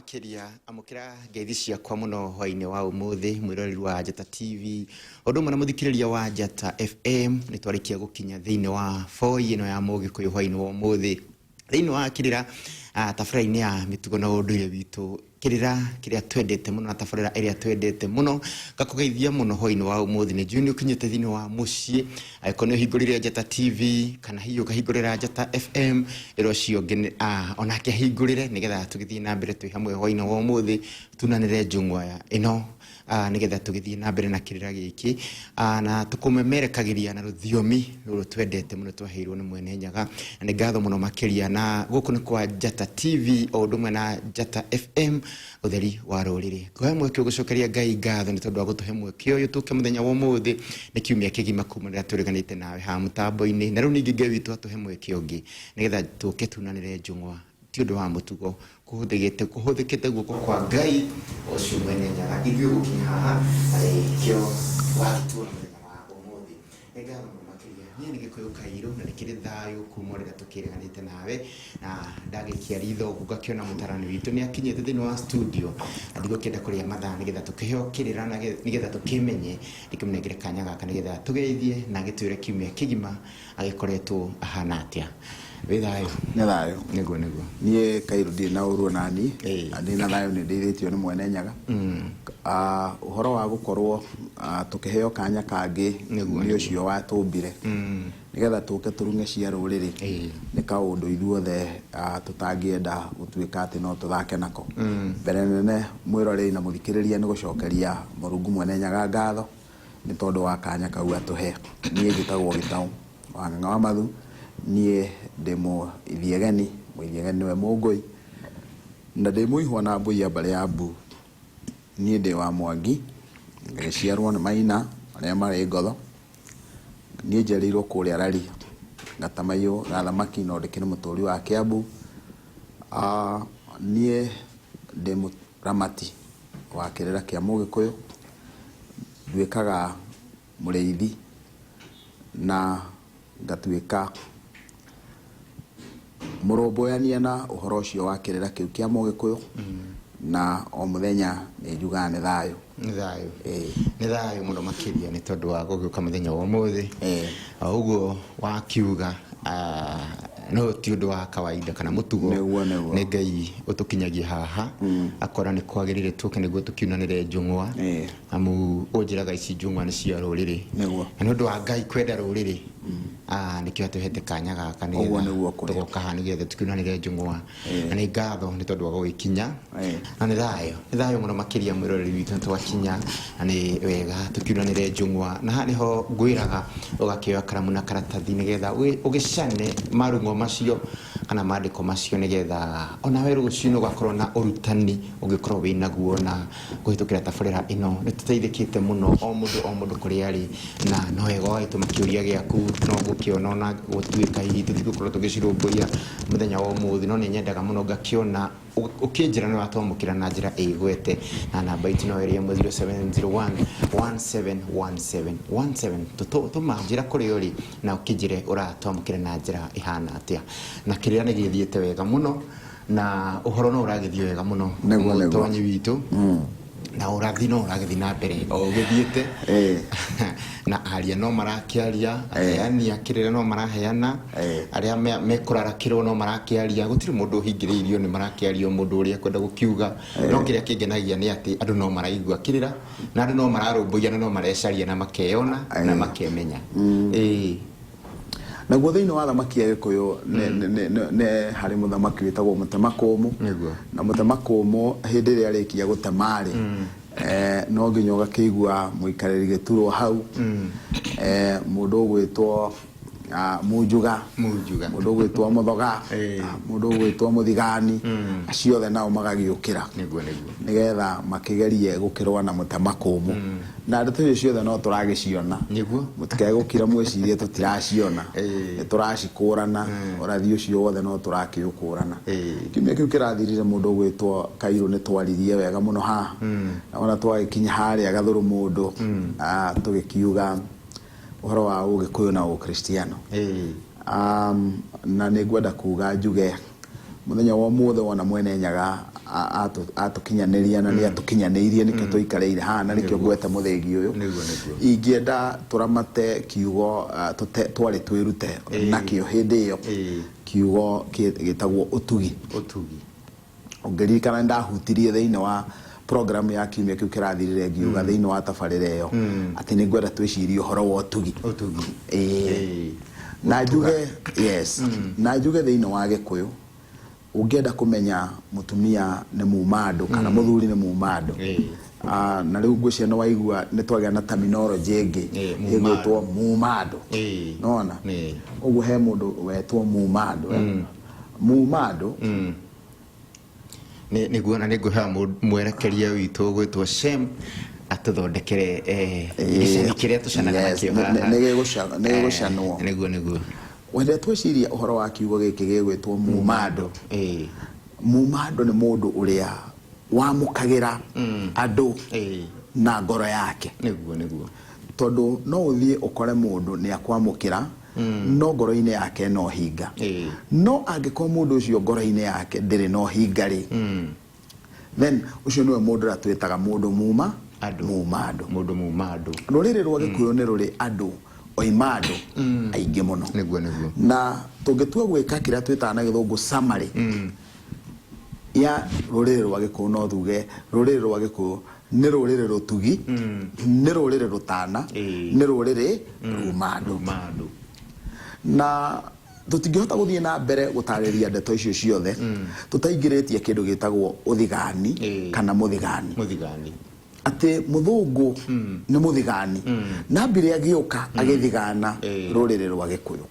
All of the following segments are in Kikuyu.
makĩria. Amũkĩra ngeithi ciakwa mũno hwainĩ wa ũmũthĩ, mwĩroreri wa Njata TV ũndũ ũmwe na mũthikĩrĩria wa Njata FM. Nĩ twarĩkia gũkinya thĩinĩ wa boi ĩno ya Mũgĩkũyũ hwainĩ wa ũmũthĩ, thĩinĩ wa kĩrĩra tabarĩra-inĩ ya mĩtugo na ũndũire witũ, kĩrĩra kĩrĩa twendete mũno na tabarĩra ĩrĩa twendete mũno. Ngakũgeithia mũno hwainĩ wa ũmũthĩ. Nĩ njũĩ nĩ ũkinyĩte thĩinĩ wa mũciĩ, angĩkorwo nĩ ũhingũrire Njata TV kana hihi ũkahingũrĩra Njata FM, ĩra ũcio ũngĩ onake ahingũrĩre nĩgetha tũgĩthiĩ na mbere twĩ hamwe hwainĩ wa ũmũthĩ, tunanĩre njũng'wa ĩno nĩgetha tũgĩthiĩ na mbere na kĩrĩra gĩkĩ na tũkũmemerekagĩria na rũthiomi rũrũ twendete mũno twaheirwo nĩ Mwene Nyaga. Na nĩ ngatho mũno makĩria. Na gũkũ nĩ kwa Njata TV o ũndũ ũmwe na Njata FM, ũtheri wa rũrĩrĩ. Ngũhe mweke ũgũcokeria Ngai ngatho nĩ tondũ wa gũtũhe mweke ũyũ tũke mũthenya wa ũmũthĩ. Nĩ kiumia kĩgima kuma rĩrĩa tũreganĩte nawe haha mũtambo-inĩ, na rĩu ningĩ Ngai witũ atũhe mweke ũngĩ nĩgetha tũke tunanĩre njũng'wa. Ti ũndũ wa mũtugo, kũhũthĩkĩte kũhũthĩkĩte guoko kwa Ngai ũcio Mwene Nyaga ithuĩ gũkinya haha, na nĩkĩo wagĩtuona mũthenya wa ũmũthĩ. Nĩ ngatho mũno makĩria. Niĩ nĩ Gĩkũyũ Kairũ na nĩkĩrĩ thayũ kuma rĩrĩa tũkĩreganĩte nawe, na ndagĩkia ritho ũguo ngakĩona mũtarani witũ nĩ akinyĩte thĩinĩ wa studio, na ndigũkĩenda kũrĩa mathaa nĩgetha tũkĩheo kĩrĩra na nĩgetha tũkĩmenye. Ndĩkĩmũnengere kanya gaka nĩgetha tũgeithie na agĩtwĩre kiumia kĩgima agĩkoretwo ahana atĩa. Wĩ thayũ? Nĩ thayũ. Nĩguo, nĩguo. Niĩ Kairũ ndirĩ na ũru ona niĩ. Na ndĩ na thayũ, nĩ ndeithĩtio nĩ Mwene Nyaga. Ũhoro wa gũkorwo tũkĩheo kanya kangĩ nĩ ũcio watũmbire nĩgetha tũke tũrung'e cia rũrĩrĩ nĩ kaũndũ ithuothe tũtangĩenda gũtuĩka atĩ no tũthake nako. Mbere nene mwĩroreri na mũthikĩrĩria nĩ gũcokeria Mũrungu Mwene Nyaga ngatho nĩ tondũ wa kanya kau atũhe. Niĩ njĩtagwo Gĩtaũ wa Ng'ang'a wa Mathu, niĩ ndĩ Mũithiegeni, Mũithiegeni nĩwe Mũngũi, na ndĩ mũihwa na mbũi ya mbarĩ ya Mbu. Niĩ ndĩ wa Mwangi, ngagĩciarwo nĩ Maina arĩa marĩ Ngotho. Niĩ njiarĩirwo kũrĩa Rari, Gatamaiyũ ga thamaki, no ndĩkĩrĩ mũtũri wa Kĩambu. Niĩ ndĩ mũramati wa kĩrĩra kĩa Mũgĩkũyũ. Nduĩkaga mũrĩithi na ngatuĩka mũrũmbũyania na ũhoro ũcio wa kĩrĩra kĩu kĩa Mũgĩkũyũ, na o mũthenya nĩ njugaga nĩ thayũ. Nĩ thayũ. Ĩĩ. Nĩ thayũ mũno makĩria nĩ tondũ wa gũgĩũka mũthenya wa ũmũthĩ. Ĩĩ. O ũguo wakiuga, no ti ũndũ wa kawaida kana mũtugo. Nĩguo, nĩguo. Nĩ Ngai ũtũkinyagia haha, akora nĩ kwagĩrĩire tũke nĩguo tũkiunanĩre njũng'wa. Amu ũnjĩraga ici njũng'wa nĩ cia rũrĩrĩ. Nĩguo. Na nĩ ũndũ wa Ngai kwenda rũrĩrĩ, nĩkĩo atũhete kanya gaka Ũguo nĩgetha nĩguo kũrĩ. tũgoka haha nĩgetha tũkiunanĩre njũng'wa. Na nĩ ngatho nĩ tondũ wa gũgĩkinya. Na nĩ thayũ, nĩ thayũ mũno makĩria mwĩroreri witũ, nĩ twakinya na nĩ wega tũkiunanĩre njũng'wa. Na haha nĩho ngwĩraga ũgakĩoya karamu na karatathi nĩgetha ũgĩcane marung'o macio kana mandĩko macio, nĩgetha onawe rũciũ nĩ ũgakorwo na ũrutani ũngĩkorwo wĩ naguo na kũhĩtũkĩra tabarĩra ĩno. Nĩ tũteithĩkĩte mũno o mũndũ o mũndũ kũrĩa arĩ, na no wega ũgagĩtũma kĩũria gĩaku, no ngũkĩona ona gũtuĩka hihi tũtigũkorwo tũgĩcirũmbũiya mũthenya wa ũmũthĩ, no nĩ nyendaga mũno ngakĩona ũkĩnjĩra nĩ watwamũkĩra na njĩra ĩgwete. Na namba itũ no ĩrĩa ĩmwe, 0701 1717 17. Tũma njĩra kũrĩa ũrĩ na ũkĩnjĩre ũratwamũkĩra na njĩra ĩhana atĩa. Na kĩrĩra nĩ gĩthiĩte wega mũno na ũhoro no ũragĩthiĩ wega mũno. Nĩguo, nĩguo. Mũtonyi witũ, na ũrathi no ũragĩthiĩ na mbere o ũgĩthiĩte, na aria no marakĩaria, aheani a kĩrĩra no maraheana, arĩa mekũrarakĩrwo no marakĩaria, gũtirĩ mũndũ ũhingĩrĩirio, nĩ marakĩaria o mũndũ ũrĩa ekwenda gũkiuga. No kĩrĩa kĩngenagia nĩ atĩ andũ no maraigua kĩrĩra na andũ no mararũmbũiya na no marecaria na makeyona na makemenya. Ĩĩ. Naguo thĩinĩ wa thamaki ya Gĩkũyũ nĩ harĩ mũthamaki wĩtagwo Mũtemakũmũ. Nĩguo. Na Mũtemakũmũ hĩndĩ ĩrĩa arĩkia gũtema-rĩ, no nginya ũgakĩigua mũikarĩri gĩturwa hau, mũndũ ũgwĩtwo Munjuga, Munjuga. Mũndũ ũgwĩtwo Mũthoga, mũndũ ũgwĩtwo Mũthigani, acio othe nao magagĩũkĩra. Nĩguo, nĩguo. Nĩgetha makĩgerie gũkĩrũa na Mũtemakũmũ. Na ndeto icio ciothe no tũragĩciona. Nĩguo. Mũtikae gũkira mwĩcirie tũtiraciona. Ĩĩ. Nĩ tũracikũrana, ũrathi ũcio wothe no tũrakĩũkũrana. Ĩĩ. Kiumia kĩu kĩrathirire mũndũ ũgwĩtwo Kairũ nĩ twaririe wega mũno haha. Na wona twagĩkinya harĩa gathũrũ mũndũ, tũgĩkiuga ũhoro wa Ũgĩkũyũ na Ũkristiano. Ĩĩ. Na nĩ ngwenda kuga njuge Mũthenya wa ũmũthĩ wona Mwene Nyaga atũkinyanĩria na nĩ atũkinyanĩirie, nĩkĩo tũikarĩire haha na nĩkĩo ngwete mũthĩgi ũyũ. Nĩguo, nĩguo. Ingĩenda tũramate kiugo twarĩ twĩrute nakĩo hĩndĩ ĩyo, kiugo gĩtagwo ũtugi. Ũtugi. Ũngĩririkana, nĩndahutirie thĩinĩ wa program ya kiumia kĩu kĩrathirire, ngiuga thĩinĩ wa tabarĩra ĩyo atĩ nĩ ngwenda twĩcirie ũhoro wa ũtugi. Ũtugi. Ĩĩ. Na njuge, yes, na njuge thĩinĩ wa Gĩkũyũ, ũngĩenda kũmenya mũtumia nĩ muma andũ kana mũthuri nĩ muma andũ, na rĩu ngwĩciria nĩ waigua nĩ twagĩa na terminology ĩngĩ muma. Ĩgwĩtwo muma andũ. Nona ũguo he mũndũ wetwo muma andũ, eh? Muma andũ. Nĩguo, na nĩngwĩhoya mwerekeria witũ gwĩtwo Shem atũthondekere gĩcani kĩrĩa tũcanaga nakĩo haha. Nĩ gĩgũcanwo. Nĩguo. Wendea twĩciria ũhoro wa kiugo gĩkĩ gĩgwĩtwo muma andũ. Muma andũ nĩ mũndũ ũrĩa wamũkagĩra andũ na ngoro yake. Nĩguo. Tondũ no ũthiĩ ũkore mũndũ nĩ akwamũkĩra, no ngoro-inĩ yake no hinga. No angĩkorwo mũndũ ũcio ngoro-inĩ yake ndĩrĩ na ũhinga rĩ, then ũcio nĩwe mũndũ ũrĩa twĩtaga mũndũ muma Andũ. Muma andũ. Mũndũ muma andũ. Rũrĩrĩ rwa Gĩkũyũ nĩ rũrĩ andũ oima andũ aingĩ mũno. Nĩguo. Na tũngĩtua gwĩka kĩrĩa twĩtaga na Gĩthũngũ summary ya rũrĩrĩ rwa Gĩkũyũ, no tuge rũrĩrĩ rwa Gĩkũyũ nĩ rũrĩrĩ rũtugi, nĩ rũrĩrĩ rũtana, nĩ rũrĩrĩ ruma andũ. Muma andũ. Na tũtingĩhota gũthiĩ na mbere gũtarĩria ndeto icio ciothe tũtaingĩrĩtie kĩndũ gĩtagwo ũthigani kana mũthigani. Mũthigani. Atĩ mũthũngũ nĩ mũthigani, na ambire agĩũka agĩthigana rũrĩrĩ rwa Gĩkũyũ.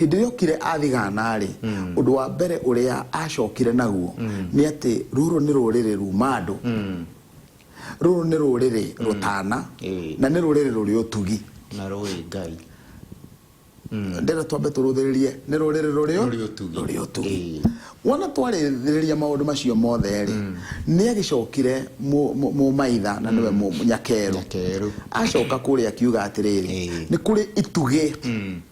Hĩndĩ ĩrĩa okire athigana rĩ, ũndũ wa mbere ũrĩa acokire naguo nĩ atĩ rũrũ nĩ rũrĩrĩ ruma andũ, rũrũ nĩ rũrĩrĩ rũtana, na nĩ rũrĩrĩ rũrĩ ũtugi. Na rũĩ Ngai. Ndĩrenda twambe tũrũthĩrĩrie nĩ rũrĩrĩ rũrĩ Rũrĩ ũtugi. Rũrĩ ũtugi. Wona twarĩrĩria maũndũ macio mothe rĩ, nĩ agĩcokire mũmaitha na nĩwe Nyakerũ. Nyakerũ. Acoka kũrĩa akiuga atĩrĩrĩ, nĩ kũrĩ itugĩ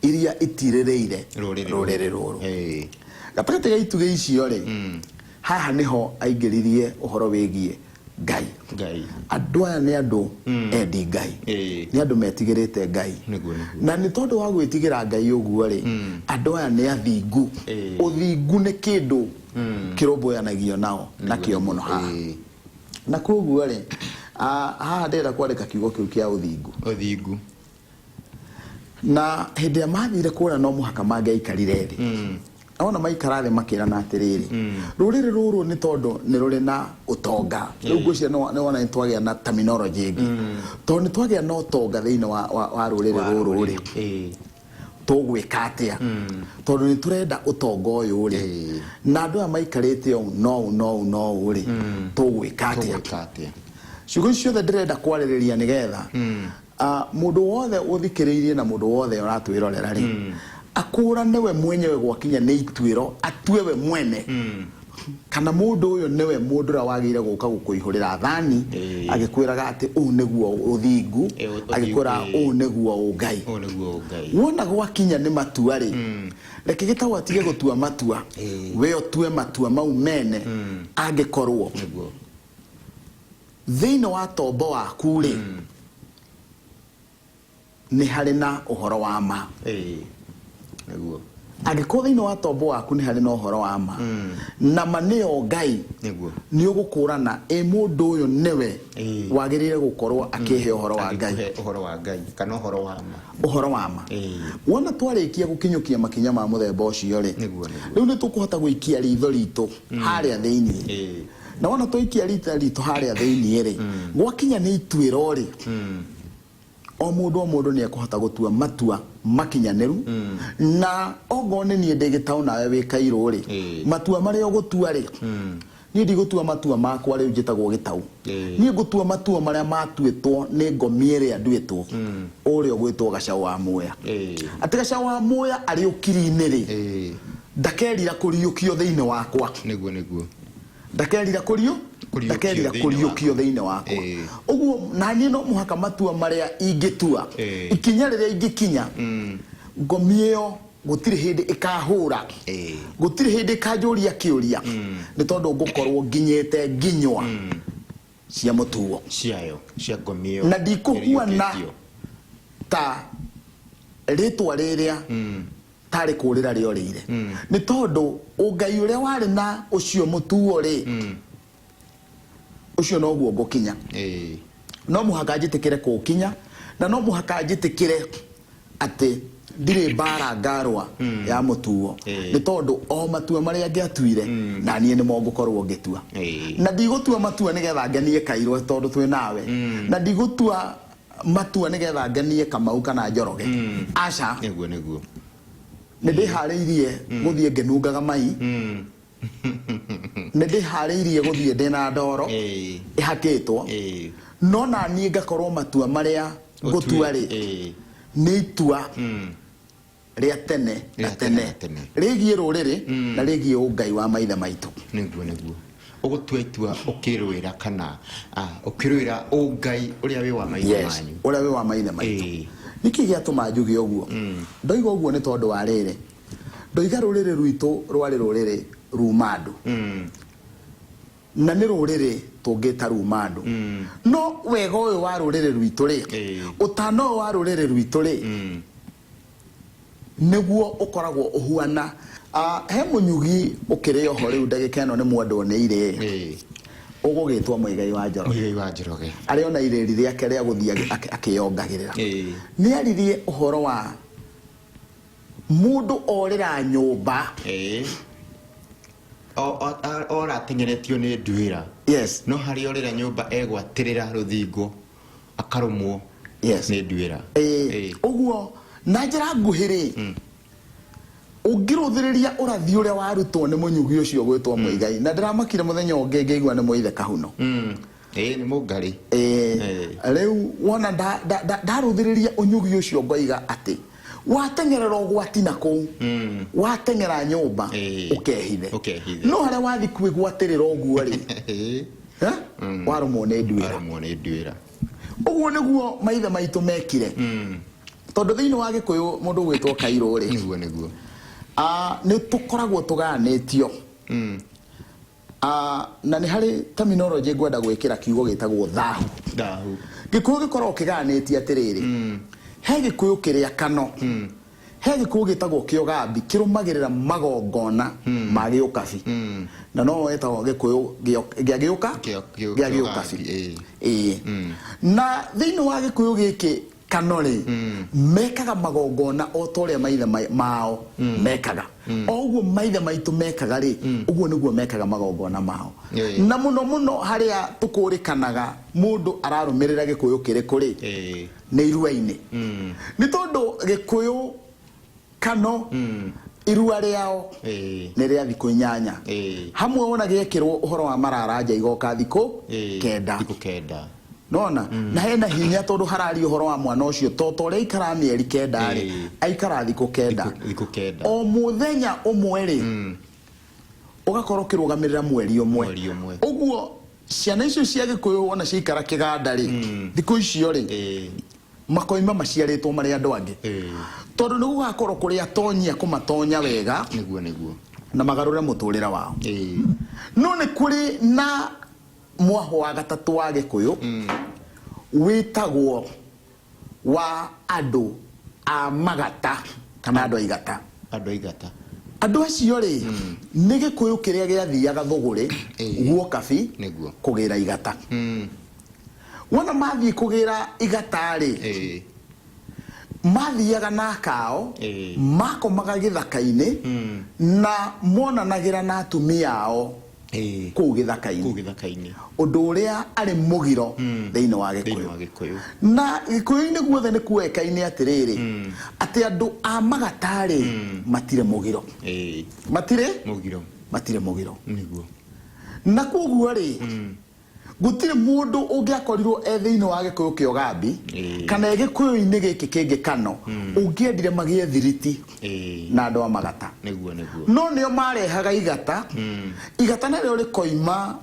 iria itirĩrĩire rũrĩrĩ rũrĩrĩ rũrũ. Gatagatĩ ga itugĩ icio rĩ, haha nĩho aingĩririe ũhoro wĩgiĩ Ngai. Ngai. Andũ aya nĩ andũ endi Ngai, nĩ andũ metigĩrĩte Ngai. Nĩguo. Na nĩ tondũ wa gwĩtigĩra Ngai ũguo rĩ, andũ aya nĩ athingu. Ũthingu nĩ kĩndũ kĩrũmbũyanagio nao nakĩo mũno haha. Na koguo rĩ, haha ndĩrenda kwandĩka kiugo kĩu kĩa ũthingu. Ũthingu. Na hĩndĩ ĩrĩa mathire kũrĩa, no mũhaka mangĩaikarire thĩ. Na wona maikara thĩ makĩrana atĩrĩrĩ, rũrĩrĩ rũrũ nĩ tondũ nĩ rũrĩ na ũtonga. Rĩu ngwĩciria nĩ wona nĩ twagĩa na terminology ĩngĩ, tondũ nĩ twagĩa na ũtonga thĩinĩ wa rũrĩrĩ rũrũ rĩ, tũgwĩka atĩa tondũ nĩ tũrenda ũtonga ũyũ rĩ, na andũ aya maikarĩte ũũ no ũũ no ũũ no ũũ rĩ, tũgwĩka atĩa? Tũgwĩka atĩa? Ciugo ici ciothe ndĩrenda kwarĩrĩria nĩgetha mũndũ wothe ũthikĩrĩirie na mũndũ wothe ũratwĩrorera rĩ, akũrane we mwenyewe gwakinya nĩ ituĩro, atue we mwene kana mũndũ ũyũ nĩwe mũndũ ũrĩa wagĩrĩire gũka gũkũihũrĩra thani, agĩkwĩraga atĩ ũũ nĩguo ũthingu, Ũthingu, agĩkwĩraga ũũ nĩguo ũngai. Ũũ nĩguo Ngai. Wona gwakinya nĩ matua rĩ, reke gĩtagwo atige gũtua matua, we ũtue matua mau mene angĩkorwo thĩinĩ wa tombo waku rĩ, nĩ harĩ na ũhoro wa ma. Nĩguo. Angĩkorwo thĩinĩ wa tombo waku nĩ harĩ na ũhoro wa ma, na ma nĩyo Ngai, nĩ ũgũkũrana ĩ mũndũ ũyũ nĩwe wagĩrĩire gũkorwo akĩhe ũhoro wa Ngai. Agĩkũhe ũhoro wa Ngai kana ũhoro wa ma. Ũhoro wa ma. Wona twarĩkia gũkinyũkia makinya ma mũthemba ũcio rĩ, Nĩguo. rĩu nĩ tũkũhota gũikia ritho ritũ harĩa thĩinĩ. Na wona twaikia ritho ritũ harĩa thĩinĩ rĩ, gwakinya nĩ ituĩro rĩ, o mũndũ o mũndũ nĩ ekũhota gũtua matua makinyanĩru. Na ongorwo nĩ niĩ ndĩ gĩtaũ nawe wĩ kairũ rĩ, matua marĩa ũgũtua rĩ, niĩ ndigũtua matua makwa rĩu njĩtagwo gĩtaũ. Niĩ ngũtua matua marĩa matuĩtwo nĩ ngomi ĩrĩa nduĩtwo, ũrĩa ũgwĩtwo Gacaũ wa Muya, atĩ Gacaũ wa Muya arĩ ũkiri-inĩ rĩ, ndakerira kũriũkio thĩinĩ wakwa. Nĩguo. Ndakerira kũriũ Kũriũkio ndakerira thĩinĩ kũriũkio thĩinĩ wakwa. Ũguo na niĩ no mũhaka matua marĩa ingĩtua, ikinya rĩrĩa ingĩkinya, ngomi ĩyo Gũtirĩ hĩndĩ ĩkahũra, gũtirĩ hĩndĩ ĩkanjũria kĩũria, nĩ tondũ ngũkorwo nginyĩte nginywa cia mũtuo ciayo cia ngomi ĩyo na ndikũhuana ĩriũkĩtio. Ta rĩtwa rĩrĩa tarĩ kũrĩra rĩorĩire, nĩ tondũ ũngai ũrĩa warĩ na ũcio mũtuo rĩ, ũcio noguo ngũkinya. No mũhaka njĩtĩkĩre kũũkinya, na no mũhaka njĩtĩkĩre atĩ ndirĩ mbara ngarũa ya mũtuo, nĩ tondũ o matua marĩa ngĩatuire na niĩ nĩmo ngũkorwo ngĩtua. Na ndigũtua matua nĩgetha ngenie Kairũ tondũ twĩ nawe, na ndigũtua matua nĩgetha ngenie Kamau kana Njoroge, aca. Nĩguo, nĩguo. Nĩ ndĩharĩirie gũthiĩ ngĩnungaga mai, nĩ ndĩharĩirie gũthiĩ ndĩna ndoro ĩhakĩtwo, no na niĩ ngakorwo matua marĩa ngũtua rĩ, nĩ itua rĩa tene na Rĩa tene tene na tene. Rĩgiĩ rũrĩrĩ na rĩgiĩ ũngai wa maithe maitũ. Nĩguo, nĩguo, ũgũtua itua ũkĩrwĩra kana ũkĩrwĩra ũngai ũrĩa wĩ wa maithe manyu. Ũrĩa wĩ wa maithe maitũ. Nĩkĩ gĩatũma njuge ũguo? Ndoiga ũguo nĩ tondũ wa rĩrĩ, ndoiga rũrĩrĩ rwitũ rwarĩ rũrĩrĩ ruma andũ, na nĩ rũrĩrĩ tũngĩta ruma andũ, no wega ũyũ wa rũrĩrĩ rwitũ rĩ, ũtana ũyũ wa rũrĩrĩ rwitũ rĩ, nĩguo ũkoragwo ũhuana. He mũnyugi ũkĩrĩ oho rĩu ndagĩka ĩno nĩ mwendwo nĩ irĩ, ũgũgĩtwo Mũigai wa Njoroge. Mũigai wa Njoroge. Arĩ ona irĩri rĩake rĩa gũthiĩ akĩyongagĩrĩra. Nĩ aririe ũhoro wa mũndũ orĩra nyũmba. Ora ateng'eretio nĩ nduĩra, no harĩa orĩra nyũmba egwatĩrĩra rũthingo akarũmwo nĩ nduĩra. Ũguo na njĩra nguhĩ rĩ, ũngĩrũthĩrĩria ũrathi ũrĩa warutwo nĩ mũnyugi ũcio gwĩtwo Mũigai, na ndĩramakire mũthenya ũngĩ ngĩigua nĩ mũithe Kahuno. Ĩĩ, nĩ mũngarĩ. Rĩu wona ndarũthĩrĩria ũnyugi ũcio, ngoiga atĩ wateng'erera ũgwati na kũu wateng'era nyũmba ũkehithe, Ũkehithe. No harĩa wathi kwĩgwatĩrĩra ũguo rĩ, warũmwo nĩ nduĩra. Arũmwo nĩ nduĩra. Ũguo nĩguo maithe maitũ mekire, tondũ thĩinĩ wa Gĩkũyũ mũndũ ũgwĩtwo Kairũ rĩ, Nĩguo, nĩguo. Nĩ tũkoragwo tũgayanĩtio. Na nĩ harĩ terminology ngwenda gwĩkĩra kiugo gĩtagwo thahu. Thahu. Gĩkũyũ gĩkoragwo kĩgayanĩtie atĩrĩrĩ, he Gĩkũyũ kĩrĩa kano, he Gĩkũyũ gĩtagwo kĩogambi kĩrũmagĩrĩra magongona ma gĩũkabi, na no wetagwo Gĩkũyũ gĩa gĩũka gĩa gĩũkabi. Ĩĩ, na thĩinĩ wa Gĩkũyũ gĩkĩ kano rĩ, mekaga magongona o ta ũrĩa maithe mao mekaga. O ũguo maithe maitũ mekaga rĩ, ũguo nĩguo mekaga magongona mao. Na mũno mũno harĩa tũkũrĩkanaga mũndũ ararũmĩrĩra Gĩkũyũ kĩrĩkũ rĩ, nĩ irua-inĩ, nĩ tondũ Gĩkũyũ kano irua rĩao nĩ rĩa thikũ 8. Hamwe wona gĩekĩrwo ũhoro wa marara nja igoka thikũ 9. Thikũ 9. Nona na hena hinya tondũ hararia ũhoro wa mwana ũcio to ta ũrĩa aikara mĩeri 9 rĩ, aikara thikũ 9. Thikũ 9. O mũthenya ũmwe rĩ, ũgakorwo ũkĩrũgamĩrĩra mweri ũmwe. Mweri ũmwe. Ũguo ciana icio cia Gĩkũyũ wona ciaikara kĩganda rĩ, thikũ icio rĩ, makoima maciarĩtwo marĩ andũ angĩ, tondũ nĩ gũgakorwo kũrĩ atonyia kũmatonya wega Nĩguo, nĩguo. na magarũre mũtũrĩre wao. No nĩ kũrĩ na mwaho wa gatatũ wa Gĩkũyũ wĩtagwo wa andũ a magata kana andũ a igata. Andũ a igata. Andũ acio rĩ, nĩ Gĩkũyũ kĩrĩa gĩathiaga thũgũrĩ guokabi kũgĩra igata. Wona mathiĩ kũgĩra igata rĩ, mathiaga na kao, makomaga gĩthaka-inĩ na monanagĩra na atumia ao kũu gĩthaka-inĩ, kũu gĩthaka-inĩ, ũndũ ũrĩa arĩ mũgiro thĩinĩ wa thĩinĩ Gĩkũyũ. Wa Gĩkũyũ. Na Gĩkũyũ-inĩ guothe nĩ kuoĩkaine atĩrĩrĩ, atĩ andũ a magata rĩ, matirĩ mũgiro. Matirĩ mũgiro. Matirĩ mũgiro. Na koguo rĩ, gũtirĩ mũndũ ũngĩakorirwo e thĩinĩ wa Gĩkũyũ kĩogambi kana e Gĩkũyũ-inĩ gĩkĩ kĩngĩ kano ũngĩendire magĩe thiriti na andũ a magata. Nĩguo, nĩguo. No nĩo marehaga igata. Igata narĩo rĩkoima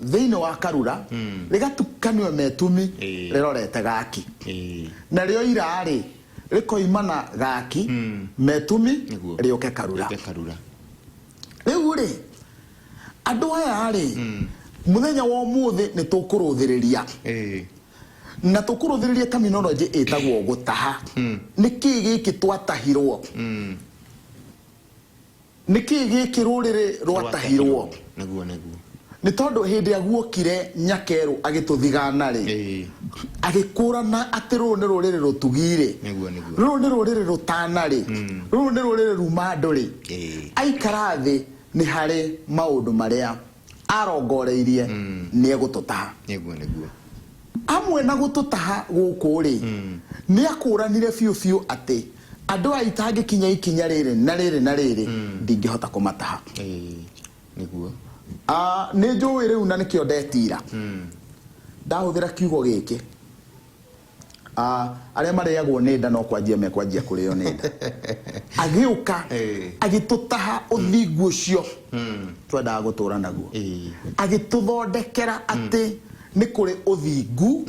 thĩinĩ wa karura, rĩgatukanio metumi, rĩrorete gaki. Narĩo ira rĩ, Rĩkoimana Gaki, Metumi, rĩũke Karura. Rĩũke Karura. Rĩu rĩ, andũ aya rĩ, mũthenya wa ũmũthĩ nĩ tũkũrũthĩrĩria na tũkũrũthĩrĩria terminology ĩtagwo gũtaha. Nĩ kĩĩ gĩkĩ twatahirwo? Nĩ kĩĩ gĩkĩ rũrĩrĩ rwatahirwo? Nĩguo, nĩguo. Nĩ tondũ hĩndĩ ĩrĩa guokire Nyakerũ agĩtũthigana rĩ, agĩkũrana atĩ rũrũ nĩ rũrĩrĩ rũtugi rĩ, Nĩguo, nĩguo. rũrũ nĩ rũrĩrĩ rũtana rĩ, rũrũ nĩ rũrĩrĩ ruma andũ rĩ, aikara thĩ nĩ harĩ maũndũ marĩa arongoreirie nĩ egũtũtaha. Nĩguo, nĩguo. Hamwe na gũtũtaha gũkũ rĩ, nĩ akũranire biũ biũ atĩ andũ aya itangĩkinya ikinya rĩrĩ na rĩrĩ na rĩrĩ, ndingĩhota kũmataha. Nĩguo. Nĩ njũĩ rĩu na nĩkĩo ndetira ndahũthĩra kiugo gĩkĩ, arĩa marĩagwo nĩ nda no kwanjia mekwanjia kũrĩo nĩ nda. Agĩũka agĩtũtaha ũthingu ũcio twendaga gũtũra naguo, agĩtũthondekera atĩ nĩ kũrĩ ũthingu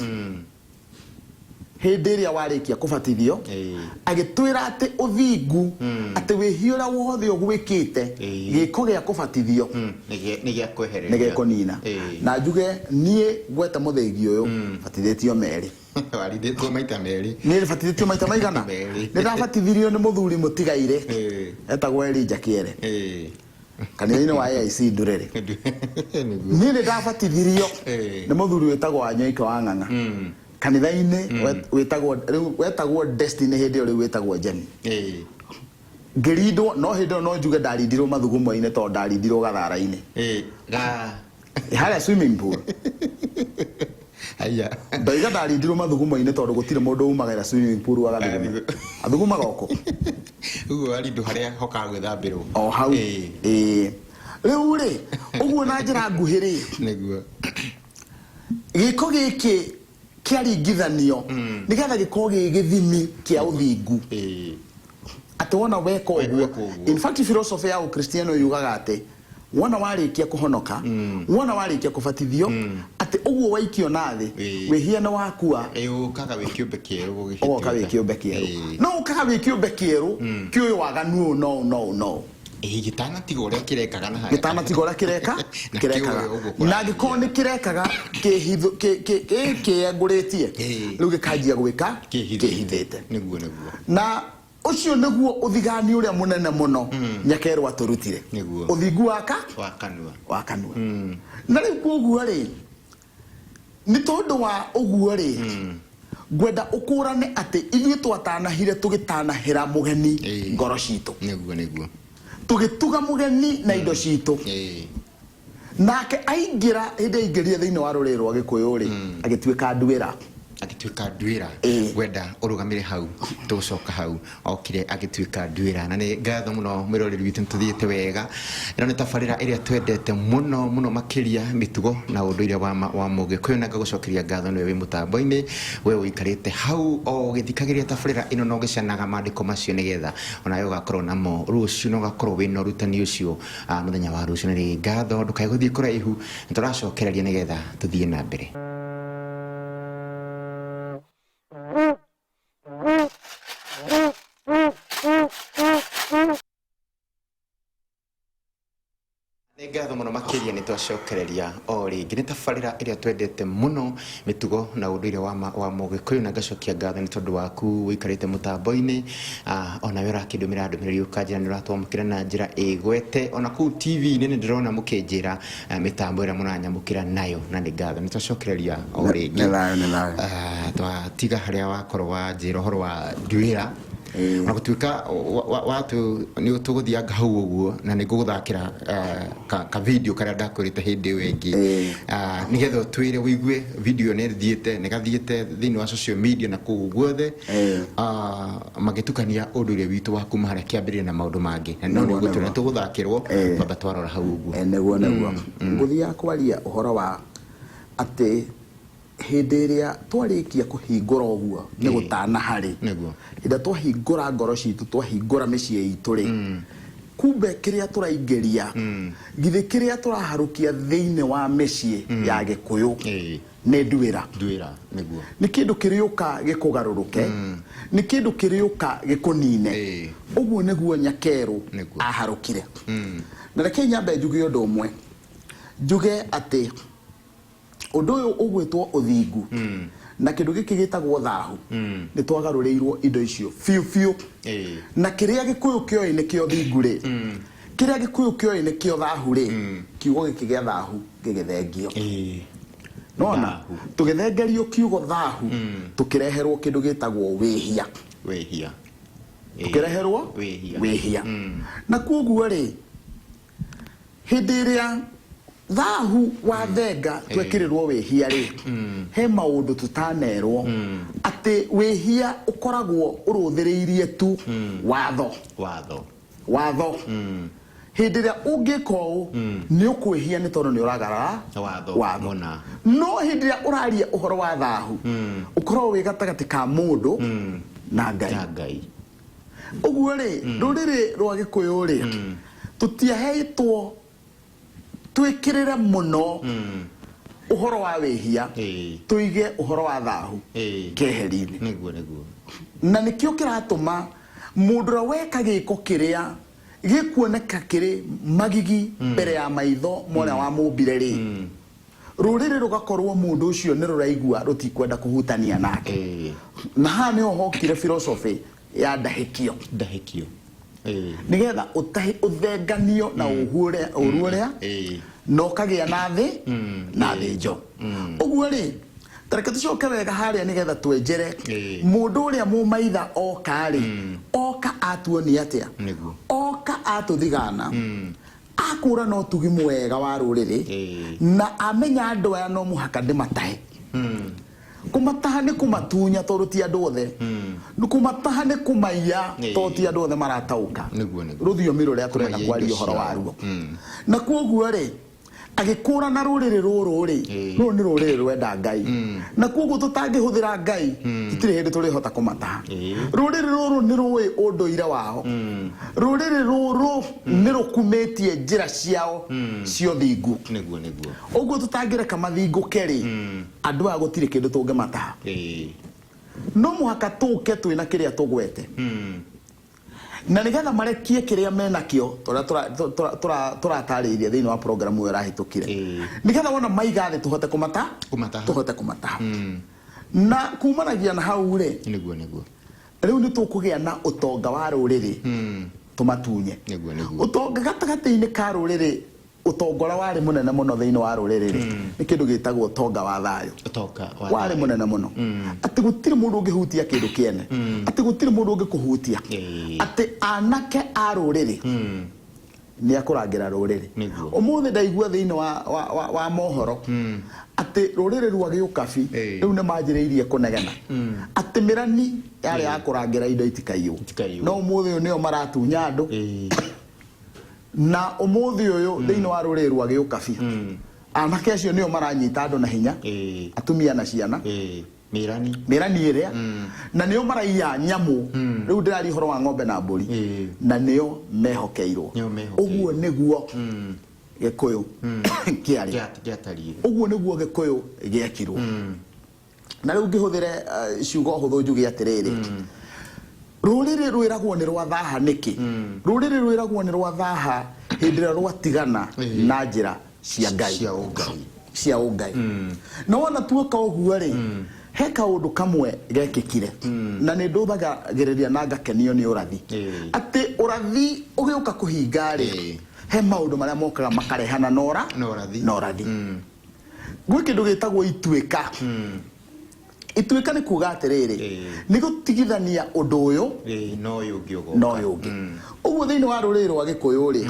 hĩndĩ ĩrĩa warĩkia kũbatithio. Agĩtwĩra atĩ ũthingu, atĩ wĩhia ũrĩa wothe ũgwĩkĩte, gĩko gĩa kũbatithio Nĩ gĩa kwehereria. Nĩ gĩkũnina. Na njuge niĩ ngwete mũthĩgi ũyũ, batithĩtio merĩ. Warindĩtwo maita merĩ. Niĩ batithĩtio maita maigana? Merĩ. Nĩ ndabatithirio nĩ mũthuri mũtigairĩ etagwo Elijah Kĩere, kanitha-inĩ wa AIC Ndurere. Niĩ nĩ ndabatithirio nĩ mũthuri wĩtagwo Wanyoike wa Ng'ang'a, kanitha-inĩ wĩtagwo rĩu, wetagwo Destiny hĩndĩ ĩyo, rĩu wĩtagwo Jemi. Ngĩrindwo, no hĩndĩ ĩyo no njuge ndarindirwo mathugumo-inĩ, tondũ ndarindirwo gathara-inĩ. Ga harĩa swimming pool. Aya. Ndoiga ndarindirwo mathugumo-inĩ tondũ gũtirĩ mũndũ umagĩra swimming pool agathuguma, athugumaga oko. Ũguo warindwo harĩa hokaga gwĩthambĩrwo. O hau. Ĩĩ, rĩu rĩ, ũguo na njĩra nguhĩ rĩ, gĩko gĩkĩ kĩaringithanio nĩgetha gĩkorwo gĩ gĩthimi kĩa ũthingu, atĩ wona weka ũguo, weka ũguo. In fact, philosophy ya ũkristiano yugaga atĩ wona warĩkia kũhonoka, wona warĩkia kũbatithio, atĩ ũguo waikio na thĩ, wĩhia nĩ wakua. Ũkaga wĩ kĩũmbe kĩerũ gũgĩtuĩka. Ũgoka wĩ kĩũmbe kĩerũ. No ũkaga wĩ kĩũmbe kĩerũ kĩ ũyũ waganu ũyũ no no no Gĩtanatiga ũrĩa kĩrekaga na harĩa. Gĩtanatiga ũrĩa kĩreka. Na kĩrekaga. kĩũĩ ũguo. Na angĩkorwo nĩ kĩrekaga kĩengũrĩtie, rĩu gĩkanjia gwĩka kĩhithĩte. Nĩguo, nĩguo. Na ũcio nĩguo ũthigani ũrĩa mũnene mũno Nyakerũ atũrutire. Ũthingu waka wa kanua. Wa kanua. Na rĩu koguo rĩ, nĩ tondũ wa ũguo rĩ, ngwenda ũkũrane atĩ ithuĩ twatanahire, tũgĩtanahĩra mũgeni ngoro citũ, Nĩguo, nĩguo. Tũgĩtuga mũgeni na indo citũ. Nake aingĩra, hĩndĩ aingĩrire thĩinĩ wa rũrĩrĩ rwa Gĩkũyũ rĩ, agĩtuĩka nduĩra. Agĩtuĩka nduĩra. Ngwenda ũrũgamĩre hau, tũgũcoka hau okire agĩtuĩka nduĩra. Na nĩ ngatho mũno mwĩroreri witũ, nĩ tũthiĩte wega. Ĩno nĩ tabarĩra ĩrĩa twendete mũno mũno makĩria, mĩtugo na ũndũire wa Mũgĩkũyũ, na ngagũcokeria ngatho nĩwe wĩ mũtambo-inĩ, we ũikarĩte hau o ũgĩthikagĩrĩria tabarĩra ĩno na ũgĩcanaga maandĩko macio, nĩgetha onawe ũgakorwo namo rũciũ na ũgakorwo wĩna ũrutani ũcio mũthenya wa rũciũ. Na nĩ ngatho, ndũkae gũthiĩ kũraihu, nĩ tũracokereria nĩgetha tũthiĩ na mbere. Nĩ ngatho mũno makĩria, nĩ twacokereria o rĩngĩ. Nĩ tabarĩra ĩrĩa twendete mũno, mĩtugo na ũndũire wa Mũgĩkũyũ, na ngacokia ngatho nĩ tondũ waku ũikarĩte mũtambo-inĩ, onawe ũrakĩndũmĩra ndũmĩrĩri ũkanjĩra nĩ ũratwamũkĩra na njĩra ĩgwete. Ona kũu TV-inĩ nĩ ndĩrona mũkĩnjĩra mĩtambo ĩrĩa mũranyamũkĩra nayo, na nĩ ngatho, nĩ twacokereria o rĩngĩ. Nĩ thayũ, nĩ thayũ. Twatiga harĩa wakorwo wanjĩra ũhoro wa nduĩra. Ona gũtuĩka nĩ tũgũthianga hau ũguo, na nĩ ngũgũthakĩra ka video karĩa ndakwĩrĩte hĩndĩ ĩyo ĩngĩ, nĩgetha ũtwĩre ũigue video nĩ ĩthiĩte, nĩ gathiĩte thĩinĩ wa social media na kũu guothe, magĩtukania ũndũire witũ wa kuma harĩa kĩambĩrĩria na maũndũ mangĩ. Na no nĩ ũgũtwĩra, nĩ tũgũthakĩrwo twamba twarora hau ũguo. Nĩguo, nĩguo. Ngũthiaga kwaria ũhoro wa atĩ hĩndĩ ĩrĩa twarĩkia kũhingũra ũguo nĩ gũtanaha rĩ, hĩndĩ ĩrĩa twahingũra ngoro citũ, twahingũra mĩciĩ itũ rĩ, Kumbe kĩrĩa tũraingĩria, githĩ kĩrĩa tũraharũkia thĩinĩ wa mĩciĩ ya Gĩkũyũ nĩ nduĩra. Nduĩra nĩguo. Nĩ kĩndũ kĩrĩũka gĩkũgarũrũke, nĩ kĩndũ kĩrĩũka gĩkũnine. Ũguo nĩguo Nyakerũ aharũkire. Na reke nyambe njuge ũndũ ũmwe, njuge atĩ ũndũ ũyũ ũgwĩtwo ũthingu na kĩndũ gĩkĩ gĩtagwo thahu, nĩ twagarũrĩirwo indo icio biũ biũ. Na kĩrĩa Gĩkũyũ kĩoĩ nĩkĩo thingu rĩ, kĩrĩa Gĩkũyũ kĩoĩ nĩkĩo thahu rĩ, kiugo gĩkĩ gĩa thahu gĩgĩthengio. Nona Thahu. Tũgĩthengerio kiugo thahu, tũkĩreherwo kĩndũ gĩtagwo wĩhia. Wĩhia. Tũkĩreherwo Wĩhia. wĩhia. Na kuoguo rĩ, hĩndĩ ĩrĩa thahu wa thenga twekĩrĩrwo wĩhia rĩ, he maũndũ tũtanerwo atĩ wĩhia ũkoragwo ũrũthĩrĩirie tu watho. Watho. Watho. Hĩndĩ ĩrĩa ũngĩka ũũ nĩ ũkwĩhia, nĩ tondũ nĩ ũragarara Watho. watho. Mũna. No hĩndĩ ĩrĩa ũraria ũhoro wa thahu, ũkoragwo wĩ gatagatĩ ka mũndũ na Ngai. Na Ngai. Ũguo rĩ, rũrĩrĩ rwa Gĩkũyũ rĩ, tũtiaheitwo twĩkĩrĩre mũno ũhoro wa wĩhia, tũige ũhoro wa thahu keheri-inĩ. Nĩguo nĩguo. Na nĩkĩo kĩratũma mũndũ ũrĩa weka gĩko kĩrĩa gĩkuoneka kĩrĩ magigi mbere ya maitho ma ũrĩa wamũmbire rĩ, rũrĩrĩ rũgakorwo mũndũ ũcio nĩ rũraigua rũtikwenda kũhutania nake. Na haha nĩho hokire philosophy ya ndahĩkio. Ndahĩkio. Nĩgetha ũthenganio na ũhu ũrĩa ũru ũrĩa na ũkagĩa na thĩ na thĩnjo. Ũguo rĩ, tareke tũcoke wega harĩa nĩgetha twenjere mũndũ ũrĩa mũmaitha oka rĩ, oka atuonia atĩa? Oka atũthigana, akũra na ũtugi mwega wa rũrĩrĩ, na amenya andũ aya no mũhaka ndĩmatahe. Kũmataha nĩ kũmatunya, tondũ ti andũ othe. Kũmataha nĩ kũmaiya, tondũ ti andũ othe marataũka Nĩguo, nĩguo. rũthiomi rũrĩa tũrenda Kũmaiya kwaria indo ũhoro ciao. waruo. Na kuoguo rĩ, agĩkũra na rũrĩrĩ rũrũ rĩ, rũrũ nĩ rũrĩrĩ rwenda Ngai, na kuoguo tũtangĩhũthĩra Ngai tũtirĩ hĩndĩ tũrĩhota kũmataha. Rũrĩrĩ rũrũ nĩ rũĩ ũndũire wao. Rũrĩrĩ rũrũ nĩ rũkumĩtie njĩra ciao cia ũthingu. Nĩguo nĩguo. Ũguo tũtangĩreka mathingũke rĩ, andũ aya gũtirĩ kĩndũ tũngĩmataha. No mũhaka tũke twĩna kĩrĩa tũgwete, na nĩgetha marekie kĩrĩa menakĩo tũrĩa tũratarĩirie thĩinĩ wa programu ĩyo ĩrahĩtũkire, nĩgetha wona maiga thĩ tũhote kũmata Kũmataha. Tũhote kũmataha. Na kumanagia na hau rĩ, Nĩguo nĩguo. rĩu nĩ tũkũgĩa na ũtonga wa rũrĩrĩ tũmatunye. Nĩguo nĩguo. Ũtonga gatagatĩ-inĩ ka rũrĩrĩ, ũtonga ũrĩa warĩ mũnene mũno thĩinĩ wa rũrĩrĩ rĩ, nĩ kĩndũ gĩtagwo ũtonga wa thayũ. Ũtonga wa Warĩ thayũ. mũnene mũno, atĩ gũtirĩ mũndũ ũngĩhutia kĩndũ kĩene, atĩ gũtirĩ mũndũ ũngĩkũhutia, atĩ anake a rũrĩrĩ nĩ akũrangĩra rũrĩrĩ. Ũmũthĩ ndaigua thĩinĩ wa mohoro atĩ rũrĩrĩ rwa Gĩũkabi rĩu nĩ manjĩrĩirie kũnegena atĩ mĩrani yarĩ ya kũrangĩra indo itikaiywo, Itikaiywo. no ũmũthĩ ũyũ nĩo maratunya andũ. Na ũmũthĩ ũyũ thĩinĩ wa rũrĩrĩ rwa Gĩũkabi, anake acio nĩo maranyita andũ na hinya, atumia na ciana. Mĩrani. Mĩrani ĩrĩa, na nĩo maraiya nyamũ. Rĩu ndĩraria ũhoro wa ng'ombe na mbũri, na nĩo mehokeirwo. Nĩo mehokeirwo. Ũguo nĩguo Gĩkũyũ kĩarĩ. Gĩatariĩ. Ũguo nĩguo Gĩkũyũ gĩekirwo. Na rĩu ngĩhũthĩre ciugo hũthũ njuge atĩrĩrĩ, rũrĩrĩ rwĩragwo nĩ rwa thaha nĩkĩ? Rũrĩrĩ rwĩragwo nĩ rwa thaha hĩndĩ ĩrĩa rwatigana na njĩra cia Ngai. Cia ũngai. Cia ũngai. Na wona tuoka ũguo rĩ, he kaũndũ kamwe gekĩkire, na nĩ ndũthagagĩrĩria na ngakenio nĩ ũrathi, atĩ ũrathi ũgĩũka kũhinga rĩ, he maũndũ marĩa mokaga makarehana na ũra Na ũrathi. Na ũrathi. Gwĩ kĩndũ gĩtagwo ituĩka. Ituĩka nĩ kuga atĩrĩrĩ, nĩ gũtigithania ũndũ ũyũ Na ũyũ ũngĩ ũgoka. Na ũyũ ũngĩ. Ũguo thĩinĩ wa rũrĩrĩ rwa Gĩkũyũ rĩ,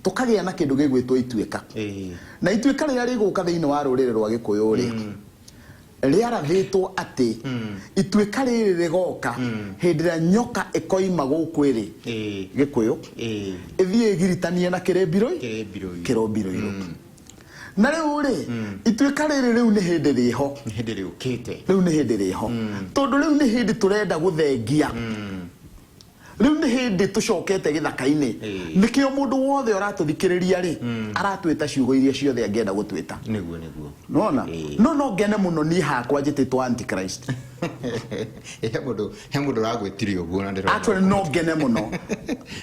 tũkagĩa na kĩndũ gĩgwĩtwo ituĩka. Na ituĩka rĩrĩa rĩgũka thĩinĩ wa rũrĩrĩ rwa Gĩkũyũ rĩ, rĩarathĩtwo atĩ ituĩka rĩrĩ rĩgoka hĩndĩ ĩrĩa nyoka ĩkoima gũkũ ĩrĩ Gĩkũyũ, ĩthiĩ ĩgiritanie na kĩrĩmbirũ. Kĩrĩmbirũ. Kĩrũmbirũ. Na rĩu rĩ, ituĩka rĩrĩ rĩu nĩ hĩndĩ rĩho. Nĩ hĩndĩ rĩũkĩte. Rĩu nĩ hĩndĩ rĩho, tondũ rĩu nĩ hĩndĩ tũrenda gũthengia. Rĩu nĩ hĩndĩ tũcokete gĩthaka-inĩ. Nĩkĩo mũndũ wothe ũratũthikĩrĩria rĩ, aratwĩta ciugo iria ciothe angĩenda gũtwĩta. Nĩguo, nĩguo. Nĩwona? No no ngene mũno niĩ hakwa njĩtĩtwo antichrist. He mũndũ ũragwĩtire ũguo na ndĩrona. Actually no ngene mũno.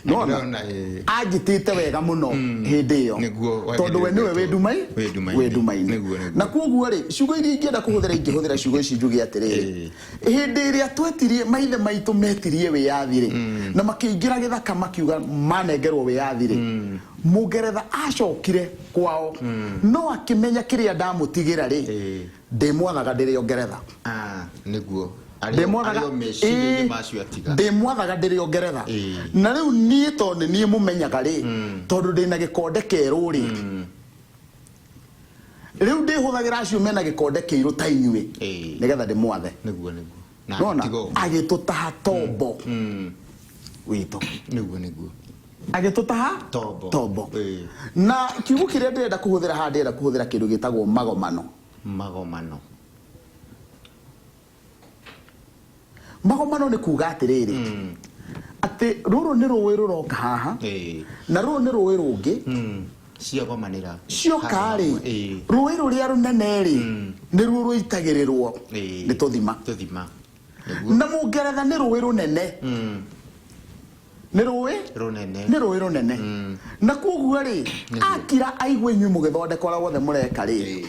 Nĩwona? Ndĩrona, ĩĩ. Anjĩtĩte wega mũno hĩndĩ ĩyo. Nĩguo, tondũ we nĩwe wĩ ndumai Wĩ nduma-inĩ. Wĩ ndumainĩ. Nĩguo, nĩguo. Na koguo rĩ, ciugo iria ingĩenda kũhũthĩra, ingĩhũthĩra ciugo ici njuge atĩrĩrĩ, hĩndĩ ĩrĩa twetirie, maithe maitũ metirie wĩyathi rĩ, na makĩingĩra gĩthaka makiuga manengerwo wĩyathi rĩ, Mũngeretha acokire kwao no akĩmenya kĩrĩa ndamũtigĩra rĩ, ndĩmwathaga ndĩrĩ o Ngeretha. Ah, nĩguo. Ndĩmwathaga Arĩ o meciria-inĩ macio atiga. Ndĩmwathaga ndĩrĩ o Ngeretha. Na rĩu niĩ tondũ nĩ niĩ mũmenyaga rĩ, tondũ ndĩna gĩkonde kerũ rĩ, rĩu ndĩhũthagĩra acio mena gĩkonde kĩirũ ta inyuĩ nĩgetha ndĩmwathe. Nĩguo, nĩguo. Na Nona agĩtiga ũguo. Agĩtũtaha tombo witũ. Nĩguo, nĩguo. Agĩtũtaha Tombo. Tombo. Na kiugo kĩrĩa ndĩrenda kũhũthĩra haha, ndĩrenda kũhũthĩra kĩndũ gĩtagwo magomano. Magomano. Magomano nĩ kuga atĩrĩrĩ, atĩ rũrũ nĩ rũĩ rũroka haha na rũrũ nĩ rũĩ rũngĩ. Ciagomanĩra. Cioka rĩ, rũĩ rũrĩa rũnene rĩ, nĩruo rũitagĩrĩrwo nĩ tũthima. Tũthima. Nĩguo. Na Mũngeretha nĩ rũĩ rũnene, nĩ rũĩ rũnene. Nĩ rũĩ rũnene. Na koguo rĩ, akira aigua inyuĩ mũgĩthondeka ũrĩa wothe mũreka rĩ,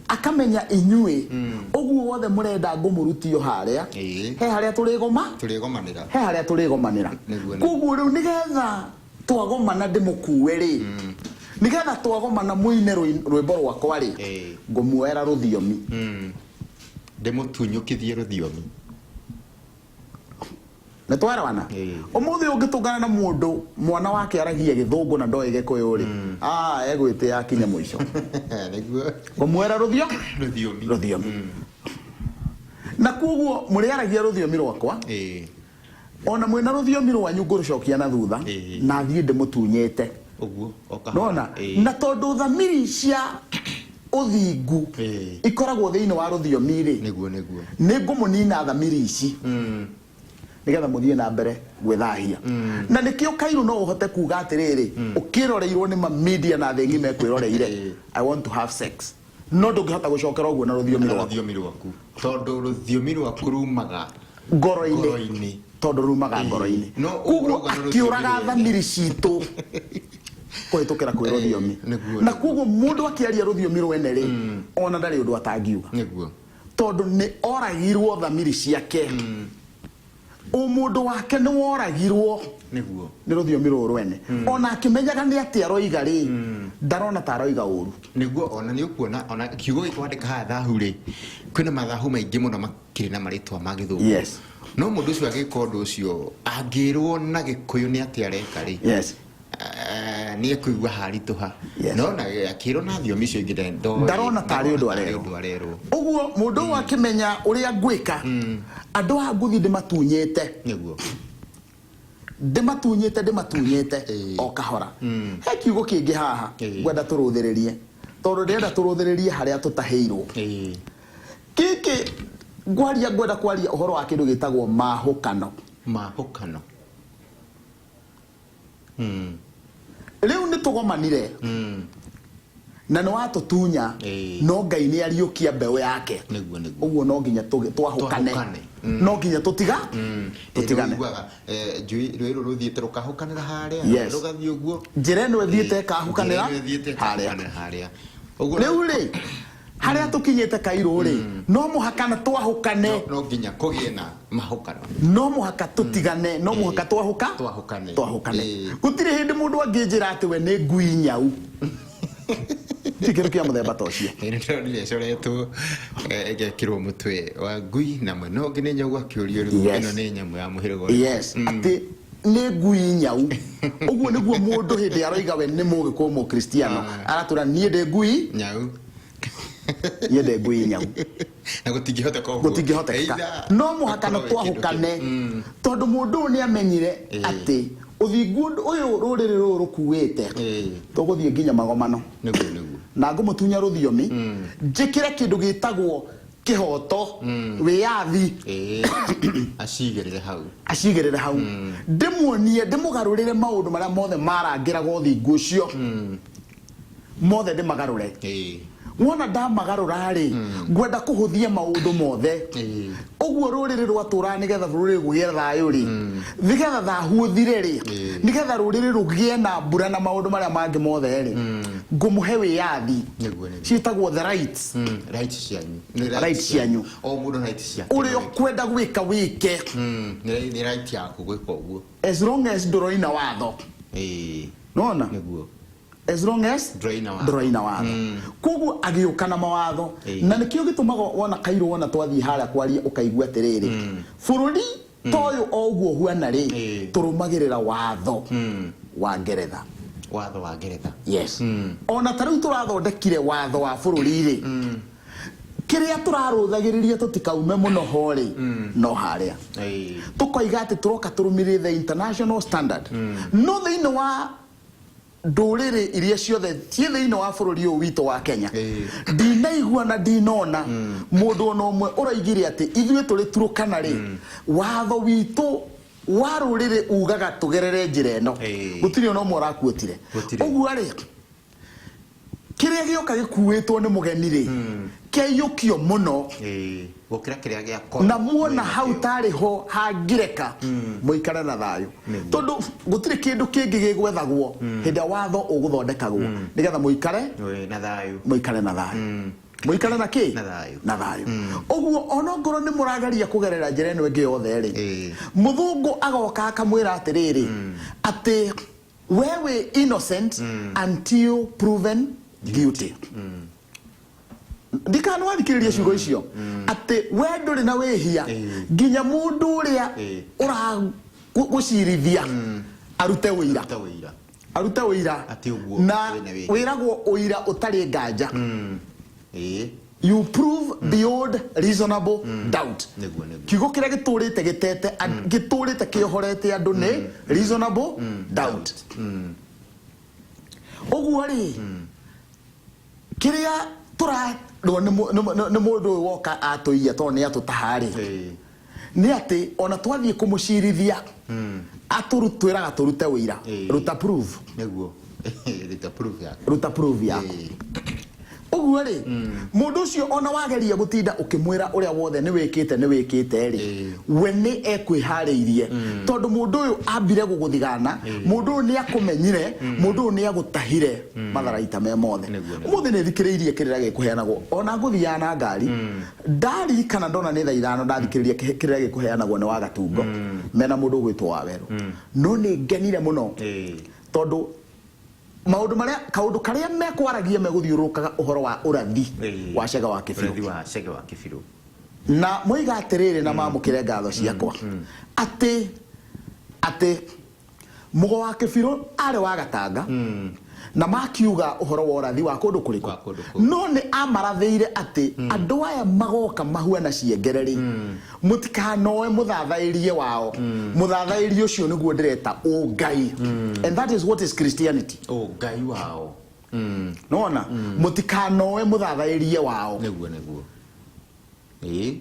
akamenya inyuĩ ũguo wothe mũrenda ngũmũrutio harĩa, he harĩa tũrĩgoma. Tũrĩgomanĩra. He harĩa tũrĩgomanĩra. Nĩguo, nĩguo. Koguo rĩu nĩgetha twagomana ndĩmũkue rĩ, nĩgetha twagomana mũine rwĩmbo rwakwa rĩ, ngũmuoera rũthiomi. Ndĩmũtunyũkithie rũthiomi. Nĩ twarwana. Ũmũthĩ ũngĩtũngana na mũndũ mwana wake aragia Gĩthũngũ na ndoĩ Gĩkũyũ rĩ, ah, egwĩtĩa akinya mũico. Nĩguo. Ngũmuoera rũthio rũthiomi. Rũthiomi. Na koguo mũrĩaragia rũthiomi rwakwa, ona mwĩna rũthiomi rwanyu ngũrũcokia na thutha na thiĩ ndĩmũtunyĩte. Ũguo o kahora. Nona na tondũ thamiri cia ũthingu ikoragwo thĩinĩ wa rũthiomi rĩ, Nĩguo, nĩguo. nĩ ngũmũnina thamiri ici nĩgetha mũthiĩ na mbere gwĩthahia. Na nĩkĩo kairũ no ũhote kuga atĩrĩrĩ, ũkĩroreirwo nĩ ma media na thĩ ng'ima ĩkwĩroreire, "I want to have sex," no ndũngĩhota gũcokera ũguo na rũthiomi na rwaku. Rũthiomi rwaku, tondũ rũthiomi rwaku rumaga ngoro-inĩ. Ngoro-inĩ. Tondũ rumaga ngoro-inĩ. No koguo ũrauga na rũthiomi akĩũraga rwene. Thamiri citũ kũhĩtũkĩra kwĩ rũthiomi. Na koguo mũndũ akĩaria rũthiomi rwene rĩ, ona ndarĩ ũndũ atangiuga, tondũ nĩ oragirwo thamiri ciake, ũmũndũ wake nĩ woragirwo nĩ rũthiomi rũrũ rwene. Ona akĩmenyaga nĩ atĩ aroiga rĩ, ndarona ta aroiga ũru. Nĩguo, ona nĩ ũkuona ona kiugo gĩkĩ wandĩka haha thahu rĩ, kwĩna mathahu maingĩ mũno makĩrĩ na marĩtwa ma Gĩthũngũ. No mũndũ ũcio agĩka ũndũ ũcio angĩrwo na Gĩkũyũ nĩ atĩ areka rĩ, nĩ ekũigua haritũha. No na akĩrwo na thiomi icio ingĩ ndarona tarĩ ũndũ ndarona tarĩ arerwo. Ũndũ arerwo. Ũguo mũndũ ũyũ akĩmenya ũrĩa ngwĩka andũ aya, ngũthiĩ ndĩmatunyĩte. Ndĩmatunyĩte, ndĩmatunyĩte o kahora. He kiugo kĩngĩ haha ngwenda tũrũthĩrĩrie, tondũ ndĩrenda tũrũthĩrĩrie harĩa tũtahĩirwo. Gĩkĩ ngwaria, ngwenda kwaria ũhoro wa kĩndũ gĩtagwo mahũkano. Mahũkano. Rĩu nĩ tũgomanire na nĩ watũtunya, no Ngai nĩ ariũkia mbeũ yake. Nĩguo, nĩguo. Ũguo no nginya twahũkane. Twahũkane. No nginya tũtiga tũtigane. Ũiguaga njui rũĩ rũrũ rũthiĩte rũkahũkanĩra harĩa, rũgathiĩ ũguo. Njĩra ĩno ĩthiĩte ĩkahũkanĩra Njĩra ĩno ĩthiĩte harĩa. Ĩkahũkanĩra harĩa ũguo. Rĩu rĩ, harĩa tũkinyĩte kairũ rĩ, no mũhaka na twahũkane. No nginya kũgĩe na mahũkano. No mũhaka tũtigane, no mũhaka twahũka Twahũkane. Twahũkane. Gũtirĩ hĩndĩ mũndũ angĩnjĩra atĩ we nĩ ngui nyau. Ti kĩndũ kĩa mũthemba ta ũcio. Nĩ ndĩronire ĩcoretwo, ĩgekĩrwo mũtwe wa ngui na mwena ũngĩ nĩ nyau, akĩũrio rĩu ĩno nĩ nyamũ ya mũhĩrĩga ũrĩkũ? Yes, atĩ nĩ ngui nyau. Ũguo nĩguo mũndũ hĩndĩ aroiga we nĩ Mũgĩkũyũ Mũkristiano, aratũra niĩ ndĩ ngui nyau. Niĩ ndĩ ngui nyau. Na gũtingĩhoteka ũguo. Gũtingĩhotekeka. Either No mũhaka no akorwo wĩ kĩndũ twahũkane, tondũ mũndũ ũyũ nĩ amenyire atĩ ũthingu ũyũ rũrĩrĩ rũrũ rũkuĩte, tũgũthiĩ nginya magomano Nĩguo, nĩguo. Na ngũmũtunya rũthiomi, njĩkĩre kĩndũ gĩtagwo Kĩhoto, wĩyathi. Acigĩrĩre hau. Acigĩrĩre hau, ndĩmuonie, ndĩmũgarũrĩre maũndũ marĩa mothe marangĩraga ũthingu ũcio mothe, ndĩmagarũre. Wona ndamagarũra rĩ, ngwenda kũhũthia maũndũ mothe. Ũguo rũrĩrĩ rwatũraga nĩgetha rũrĩrĩ rũgĩe thayũ rĩ, nĩgetha thahu ũthire rĩ, nĩgetha rũrĩrĩ rũgĩe na mbura na maũndũ marĩa mangĩ mothe rĩ, ngũmũhe wĩyathi. Nĩguo, nĩguo. Ciĩtagwo the rights. Rights cianyu. Nĩ Rights cianyu. O mũndũ rights ciake. Ũrĩa ũkwenda gwĩka wĩke. Nĩ right yaku gwĩka ũguo. As long as ndũroina watho. Nona? Nĩguo. As long as ndũroina watho. Ndũroina watho. Koguo agĩũka na mawatho. Na nĩkĩo gĩtũmaga wona kairũ, wona twathiĩ harĩa kwaria, ũkaigua atĩrĩrĩ, bũrũri ta ũyũ o ũguo ũhuana rĩ, tũrũmagĩrĩra watho wa Ngeretha. Watho wa Ngeretha. Yes. Ona ta rĩu tũrathondekire watho wa bũrũri rĩ, kĩrĩa tũrarũthagĩrĩria tũtikaume mũno ho rĩ, no harĩa tũkoiga atĩ tũroka tũrũmĩrĩre the international standard, no thĩinĩ wa ndũrĩrĩ iria ciothe ciĩ thĩinĩ wa bũrũri ũyũ witũ wa Kenya, ndinaigua na ndinona mũndũ ona ũmwe ũroigire atĩ ithuĩ tũrĩ Turukana rĩ, watho witũ wa rũrĩrĩ ugaga tũgerere njĩra ĩno. Gũtirĩ ona ũmwe ũrakuĩtire. Gũtirĩ. Ũguo rĩ, kĩrĩa gĩoka gĩkuĩtwo nĩ mũgeni rĩ, kĩaiyũkio mũno. Gũkĩra kĩrĩa gĩakorwo Na muona mwĩna hau kĩo. Tarĩ ho hangireka mũikare na thayũ, tondũ gũtirĩ kĩndũ kĩngĩ gĩgwethagwo hĩndĩ ĩrĩa watho ũgũthondekagwo nĩgetha mũikare Na thayũ. Mũikare na thayũ. Mũikare na kĩ? Na thayũ. Na thayũ. Ũguo onokorwo nĩ mũrageria kũgerera njĩra ĩno ĩngĩ yothe rĩ, mũthũngũ agoka akamwĩra atĩrĩrĩ, atĩ we wĩ innocent until proven guilty. Ndikana wathikĩrĩria ciugo icio atĩ we ndũrĩ na wĩhia nginya mũndũ ũrĩa ũragũcirithia arute ũira. Ruta ũira. Arute ũira. Atĩ ũguo Na wĩna wĩhia. Wĩragwo ũira ũtarĩ nganja. You prove beyond reasonable doubt. Nĩguo, nĩguo. Kiugo kĩrĩa gĩtũrĩte gĩtete, gĩtũrĩte kĩohorete andũ nĩ reasonable doubt. Ũguo rĩ, kĩrĩa tũrarwo nĩ mũndũ ũyũ woka atũiya, tondũ nĩ atũtaha rĩ, nĩ atĩ ona twathiĩ kũmũcirithia, atũrutwĩraga tũrute ũira. Ruta proof. Nĩguo, ruta proof yaku. Ruta proof yaku. Ũguo rĩ, mũndũ ũcio ona wageria gũtinda ũkĩmwĩra ũrĩa wothe nĩ wĩkĩte, nĩ wĩkĩte rĩ, we nĩ ekwĩharĩirie, tondũ mũndũ ũyũ ambire gũgũthigana, mũndũ ũyũ nĩ akũmenyire, mũndũ ũyũ nĩ agũtahire matharaita me mothe. Nĩguo, nĩguo. Ũmũthĩ nĩ thikĩrĩirie kĩrĩra gĩkũheanagwo, ona ngũthiaga na ngari, ndaririkana ndona nĩ thaa 5, ndathikĩrĩria kĩrĩra gĩkũheanagwo nĩ wa Gatungo mena mũndũ ũgwĩtwo wa Werũ, no nĩ ngenire mũno, tondũ maũndũ marĩa, kaũndũ karĩa mekwaragia megũthiũrũrũkaga ũhoro wa ũrathi wa Cega wa Kĩbirũ. Ũrathi wa Cege wa Kĩbirũ. Na moiga atĩrĩrĩ, na mamũkĩre ngatho ciakwa, atĩ Mũgo wa Kĩbirũ arĩ wa Gatanga, na makiuga ũhoro wa ũrathi wa kũndũ kũrĩkũ? Wa kũndũ kũu. No nĩ amarathĩire atĩ andũ aya magoka mahuana ciengere rĩ, mũtikanoe mũthathaĩrie wao. Mũthathaĩrie ũcio nĩguo ndĩreta ũngai, and that is what is Christianity. Ũngai wao. Nona mũtikanoe mũthathaĩrie wao. Nĩguo, nĩguo.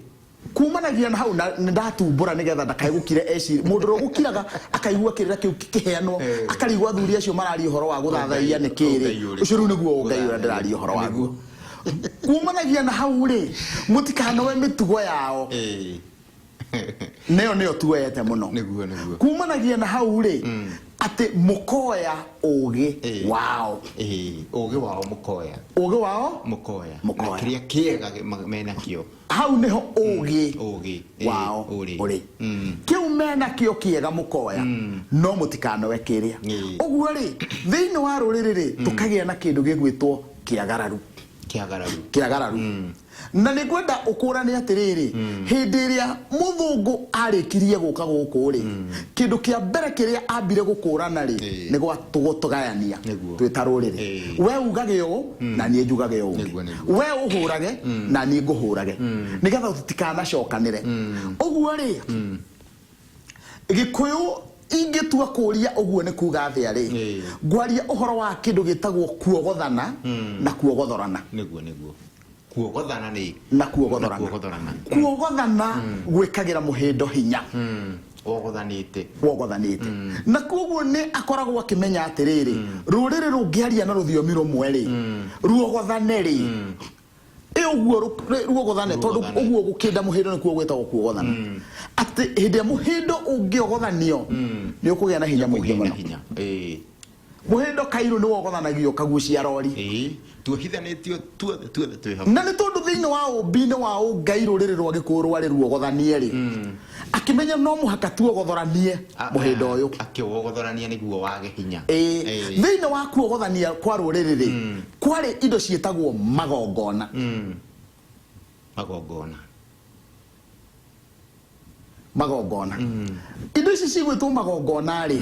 Kumanagia na hau, na nĩ ndatumbũra nĩgetha ndakae gũkire eciri mũndũ ũrĩa ũgũkiraga akaigua kĩrĩra kĩu kĩheanwo, akarigwo athuri acio mararia ũhoro wa gũthathaiya nĩ kĩrĩ. Ũngai ũrĩkũ? Ũcio rĩu nĩguo ũngai ũrĩa ndĩraria ũhoro waguo. Kumanagia na hau rĩ, mũtikanoe mĩtugo yao. Nĩyo nĩyo tuoete mũno. Nĩguo, nĩguo. Kumanagia na hau rĩ, atĩ mũkoya ũgĩ wao. Ũgĩ wao mũkoya. Ũgĩ wao. Mũkoya. Mũkoya. Na kĩrĩa kĩega menakĩo. Hau nĩho ũgĩ ũgĩ wao ũrĩ. Ũrĩ kĩu mena kĩo kĩega mũkoya, no mũtikanoe kĩrĩa. Ũguo rĩ, thĩinĩ wa rũrĩrĩ rĩ, tũkagĩa na kĩndũ gĩgwĩtwo kĩagararu. Kĩagararu. Kĩagararu. Na nĩ ngwenda ũkũrane atĩrĩrĩ, hĩndĩ ĩrĩa mũthũngũ arĩkirie gũka gũkũ rĩ, kĩndũ kĩa mbere kĩrĩa ambire gũkũrana rĩ, nĩ gwatũgũtũgayania twĩ ta rũrĩrĩ. We ugage ũũ na niĩ njugage ũũ ũngĩ. Nĩguo, nĩguo. We ũhũrage na niĩ ngũhũrage, nĩgetha tũtikanacokanĩre. Ũguo rĩ, Gĩkũyũ ingĩtua kũria ũguo nĩ kuga atĩa rĩ, ngwaria ũhoro wa kĩndũ gĩtagwo kuogothana na kuogothorana. Nĩguo, nĩguo. Kuogothana nĩ Na kuogothorana. Kuogothorana. Kuogothana gwĩkagĩra mũhĩndo hinya. Wogothanĩte. Wogothanĩte, na koguo nĩ akoragwo akĩmenya atĩrĩrĩ, rũrĩrĩ rũngĩaria na rũthiomi rũmwe rĩ, ruogothane rĩ, ĩ ũguo ruogothane tondũ Ruogothane. Ũguo gũkĩnda mũhĩndo nĩkuo gwĩtagwo kuogothana, atĩ hĩndĩ ĩrĩa mũhĩndo ũngĩogothanio nĩ ũkũgĩa na hinya mũingĩ Kũgĩa na mũno. hinya. Ĩĩ. Mũhĩndo kairũ nĩ wogothanagio ũkagucia rori. Ĩĩ, tuohithanĩtio tuothe tuothe twĩ hamwe. Na nĩ tondũ thĩinĩ wa ũmbi-inĩ wa ũngai rũrĩrĩ rwa gĩkũyũ rwarĩ ruogothanie rĩ, akĩmenya no mũhaka tuogothoranie mũhĩndo ũyũ. Akĩwogothorania nĩguo wage hinya. Ĩĩ. Ĩĩ. Thĩinĩ wa kuogothania kwa rũrĩrĩ rĩ, kwarĩ indo ciĩtagwo magongona. Magongona. Magongona, indo ici cigwĩtwo magongona rĩ,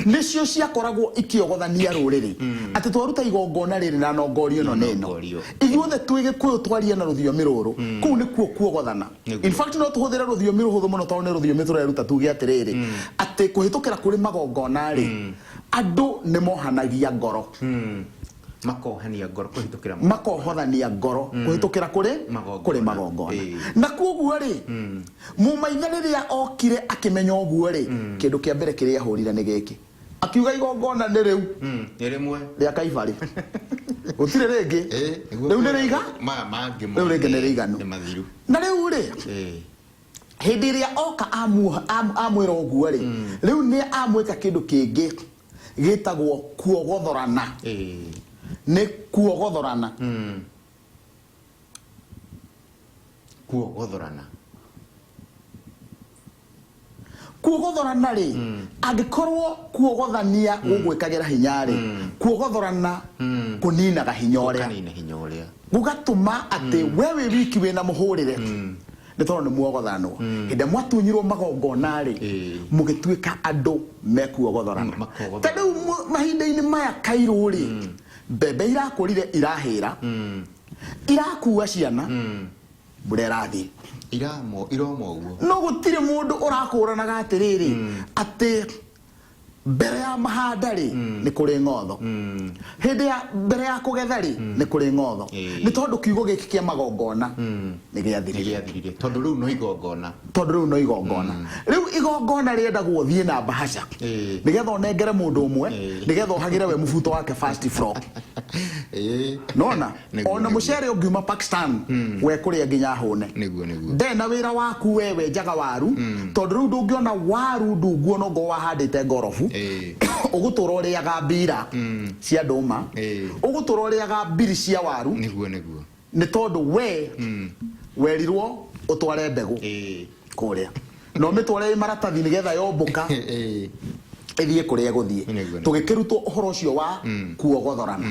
nĩcio ciakoragwo ikĩogothania rũrĩrĩ, atĩ twaruta igongona rĩrĩ na nongorio ĩno nĩ ĩno. Nongorio. Ithuothe twĩ gĩkũyũ twaria na rũthiomi rũrũ, kũu nĩkuo kuogothana. In fact, no tũhũthĩre rũthiomi rũhũthũ mũno tondũ nĩ rũthiomi tũreruta, tuge atĩrĩrĩ, atĩ kũhĩtũkĩra kũrĩ magongona rĩ, andũ nĩ mohanagia ngoro. Makohania ngoro kũhĩtũkĩra Makohothania ngoro kũhĩtũkĩra kũrĩ Magongona. Kũrĩ magongona. Na koguo rĩ, mũmaitha rĩrĩa okire akĩmenya ũguo rĩ, kĩndũ kĩa mbere kĩrĩa ahũrire nĩ gĩkĩ, akiuga igongona nĩ rĩu Nĩ rĩmwe. Rĩa kaibarĩ, gũtirĩ rĩngĩ. Nĩguo. Rĩu nĩ rĩiga Maya mangĩ Rĩu rĩngĩ nĩ rĩiganu. Nĩ mathiru. Na rĩu rĩ, hĩndĩ ĩrĩa oka amwĩra ũguo rĩ, rĩu nĩ amwĩka kĩndũ kĩngĩ gĩtagwo kuogothorana. Nĩ kuogothorana. Kuogothorana. Kuogothorana rĩ, angĩkorwo kuogothania gũgwĩkagĩra hinya rĩ, kuogothorana kũninaga hinya ũrĩa. Kanina hinya ũrĩa. Gũgatũma atĩ we wĩ wiki wĩna mũhũrĩre, nĩ tondũ nĩ muogothanwo. Hĩndĩ ĩrĩa mwatunyirwo magongona rĩ, mũgĩtuĩka andũ mekuogothorana. Makogothorana. Ta rĩu mahinda-inĩ maya kairũ rĩ, mbembe irakũrire, irahĩra, irakua ciana, mbura ĩrathiĩ. Iramo iroma ũguo. No gũtirĩ mũndũ ũrakũranaga atĩrĩrĩ, atĩ mbere ya mahanda rĩ, nĩ kũrĩ ng'otho, hĩndĩ ya mbere ya kũgetha rĩ, nĩ kũrĩ ng'otho. Nĩ tondũ kiugo gĩkĩ kĩa magongona nĩ nĩ gĩathirire. Gĩathirire tondũ rĩu no igongona. Tondũ rĩu no igongona. Rĩu igongona rĩendagwo ũthiĩ na mbahaca nĩgetha ũnengere mũndũ ũmwe, nĩgetha ũhagĩre we mũbuto wake first floor. Nona ona mũcere ũngiuma Pakistan, we kũrĩa nginya hũne. Nĩguo, nĩguo. Nde na wĩra waku we wenjaga waru, tondũ rĩu ndũngĩona waru ndungu ona ongorwo wahandĩte ngorobu. Ũgũtũra ũrĩaga mbira cia ndũma, ũgũtũra ũrĩaga mbiri cia waru. Nĩguo, nĩguo. Nĩ tondũ we werirwo ũtware mbegũ kũrĩa na ũmĩtware ĩ maratathi nĩgetha yombũka ĩthiĩ kũrĩa ĩgũthiĩ. Nĩguo, nĩguo. Tũgĩkĩrutwo ũhoro ũcio wa kuogothorana,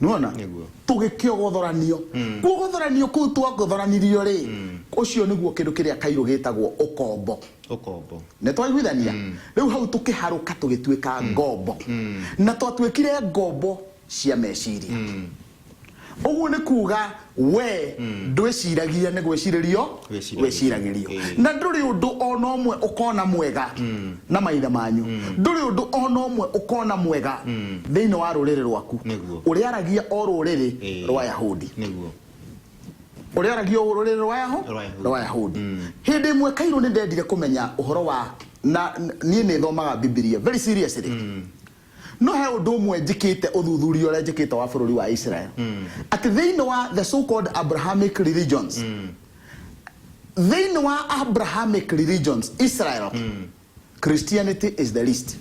nĩwona? Nĩguo. Tũgĩkĩogothoranio. Kuogothoranio kũu twagothoranirio rĩ, ũcio nĩguo kĩndũ kĩrĩa kairũ gĩtagwo ũkombo. Ũkombo. Nĩ twaiguithania rĩu hau tũkĩharũka tũgĩtuĩka ngombo, na twatuĩkire ngombo cia meciria. Ũguo nĩ kuga we ndwĩciragia, nĩ gwĩcirĩrio Wĩciragĩrio. Wĩciragĩrio. Na ndũrĩ ũndũ ona ũmwe ũkona mwega na maithe manyu, ndũrĩ ũndũ ona ũmwe ũkona mwega thĩinĩ wa rũrĩrĩ rwaku. Ũrĩaragia o rũrĩrĩ rwa Yahudi. Ũrĩaragia o rũrĩrĩ rwa Yahu Rwa Yahudi. Rwa Yahudi. Hĩndĩ ĩmwe kairũ nĩ ndendire kũmenya ũhoro wa na niĩ nĩ thomaga Bibilia very seriously, no he ũndũ ũmwe njĩkĩte ũthuthuria ũrĩa njĩkĩte wa bũrũri wa Israel, atĩ thĩinĩ wa the so called Abrahamic religions, thĩinĩ wa Abrahamic religions, Israel, Christianity is the least,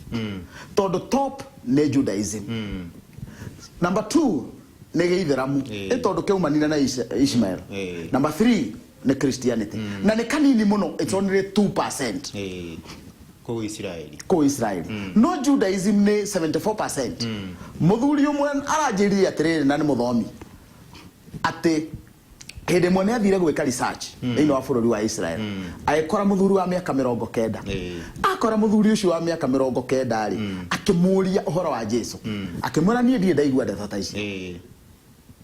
tondũ top nĩ Judaism, number two nĩ gĩithĩramu, ĩ tondũ kĩaumanire na Ishmael, number three nĩ Christianity, na nĩ kanini mũno, it's only 2%. Ĩĩ. Kũu Isiraeli. Kũu Israeli. No Judaism nĩ 74%. Mũthuri ũmwe aranjĩrire atĩrĩrĩ, na nĩ mũthomi, atĩ hĩndĩ ĩmwe nĩ athire gwĩka research thĩinĩ wa bũrũri wa Israel, agĩkora mũthuri wa mĩaka 90. Akora mũthuri ũcio wa mĩaka 90 rĩ, akĩmũria ũhoro wa Jesu, akĩmwĩra, "Niĩ ndirĩ ndaigua ndeto ta ici.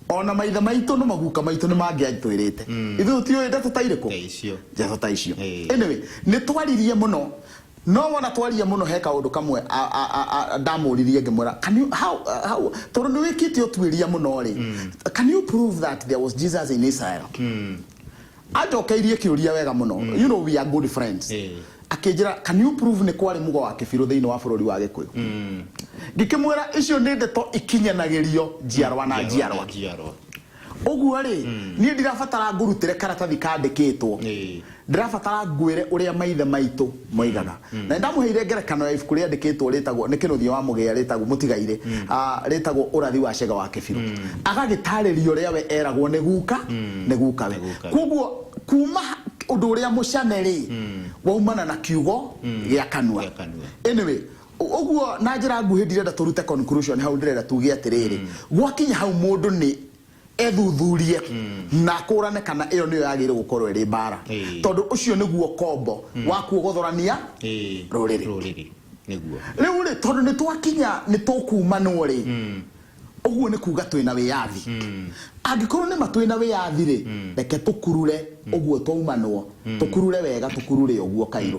Ona maithe maitũ na maguka maitũ nĩ mangĩatwĩrĩte, ithuĩ tũtiũĩ ndeto ta irĩkũ." Ta icio. Ndeto ta icio. Anyway, nĩ twaririe mũno. No wona twaria mũno, he kaũndũ kamwe ndamũririe ngĩmwĩra, "Can you how tondũ nĩ wĩkĩte ũtuĩria mũno rĩ, can you prove that there was Jesus in Israel?" Anjokeirie kĩũria wega mũno. You know we are good friends. Akĩnjĩra, "Can you prove nĩ kwarĩ Mugo wa Kĩbirũ thĩinĩ wa bũrũri wa Gĩkũyũ?" Ngĩkĩmwĩra icio nĩ ndeto ikinyanagĩrio njiarwa na njiarwa. Njiarwa. Ũguo rĩ, niĩ ndirabatara ngũrutĩre karatathi kandĩkĩtwo. Ndĩrabatara ngwĩre ũrĩa maithe maitũ moigaga. Na nĩndamũheire ngerekano ya ibuku rĩandĩkĩtwo rĩtagwo nĩ Kĩnũthia wa Mũgĩa, rĩtagwo Mũtigairĩ, rĩtagwo Ũrathi wa Cega wa Kĩbirũ. Agagĩtarĩria ũrĩa we eragwo nĩ guka, nĩ gukawe. Koguo kuma ũndũ ũrĩa mũcane rĩ, waumana na kiugo gĩa kanua. Gĩa kanua. Anyway, ũguo na njĩra nguhĩ ndirenda tũrute conclusion hau, ndĩrenda tuge atĩrĩrĩ, gwakinya hau mũndũ nĩ ethuthurie na akũrane kana ĩyo nĩyo yagĩrĩire gũkorwo ĩrĩ mbara, tondũ ũcio nĩguo kombo wa kuogothorania rũrĩrĩ. Rũrĩrĩ nĩguo. Rĩu rĩ, tondũ nĩ twakinya nĩ tũkumanwo rĩ, ũguo nĩ kuga twĩna wĩyathi. Angĩkorwo nĩ ma twĩna wĩyathi rĩ, reke tũkurure ũguo twaumanwo, tũkurure wega, tũkurure ũguo kairũ.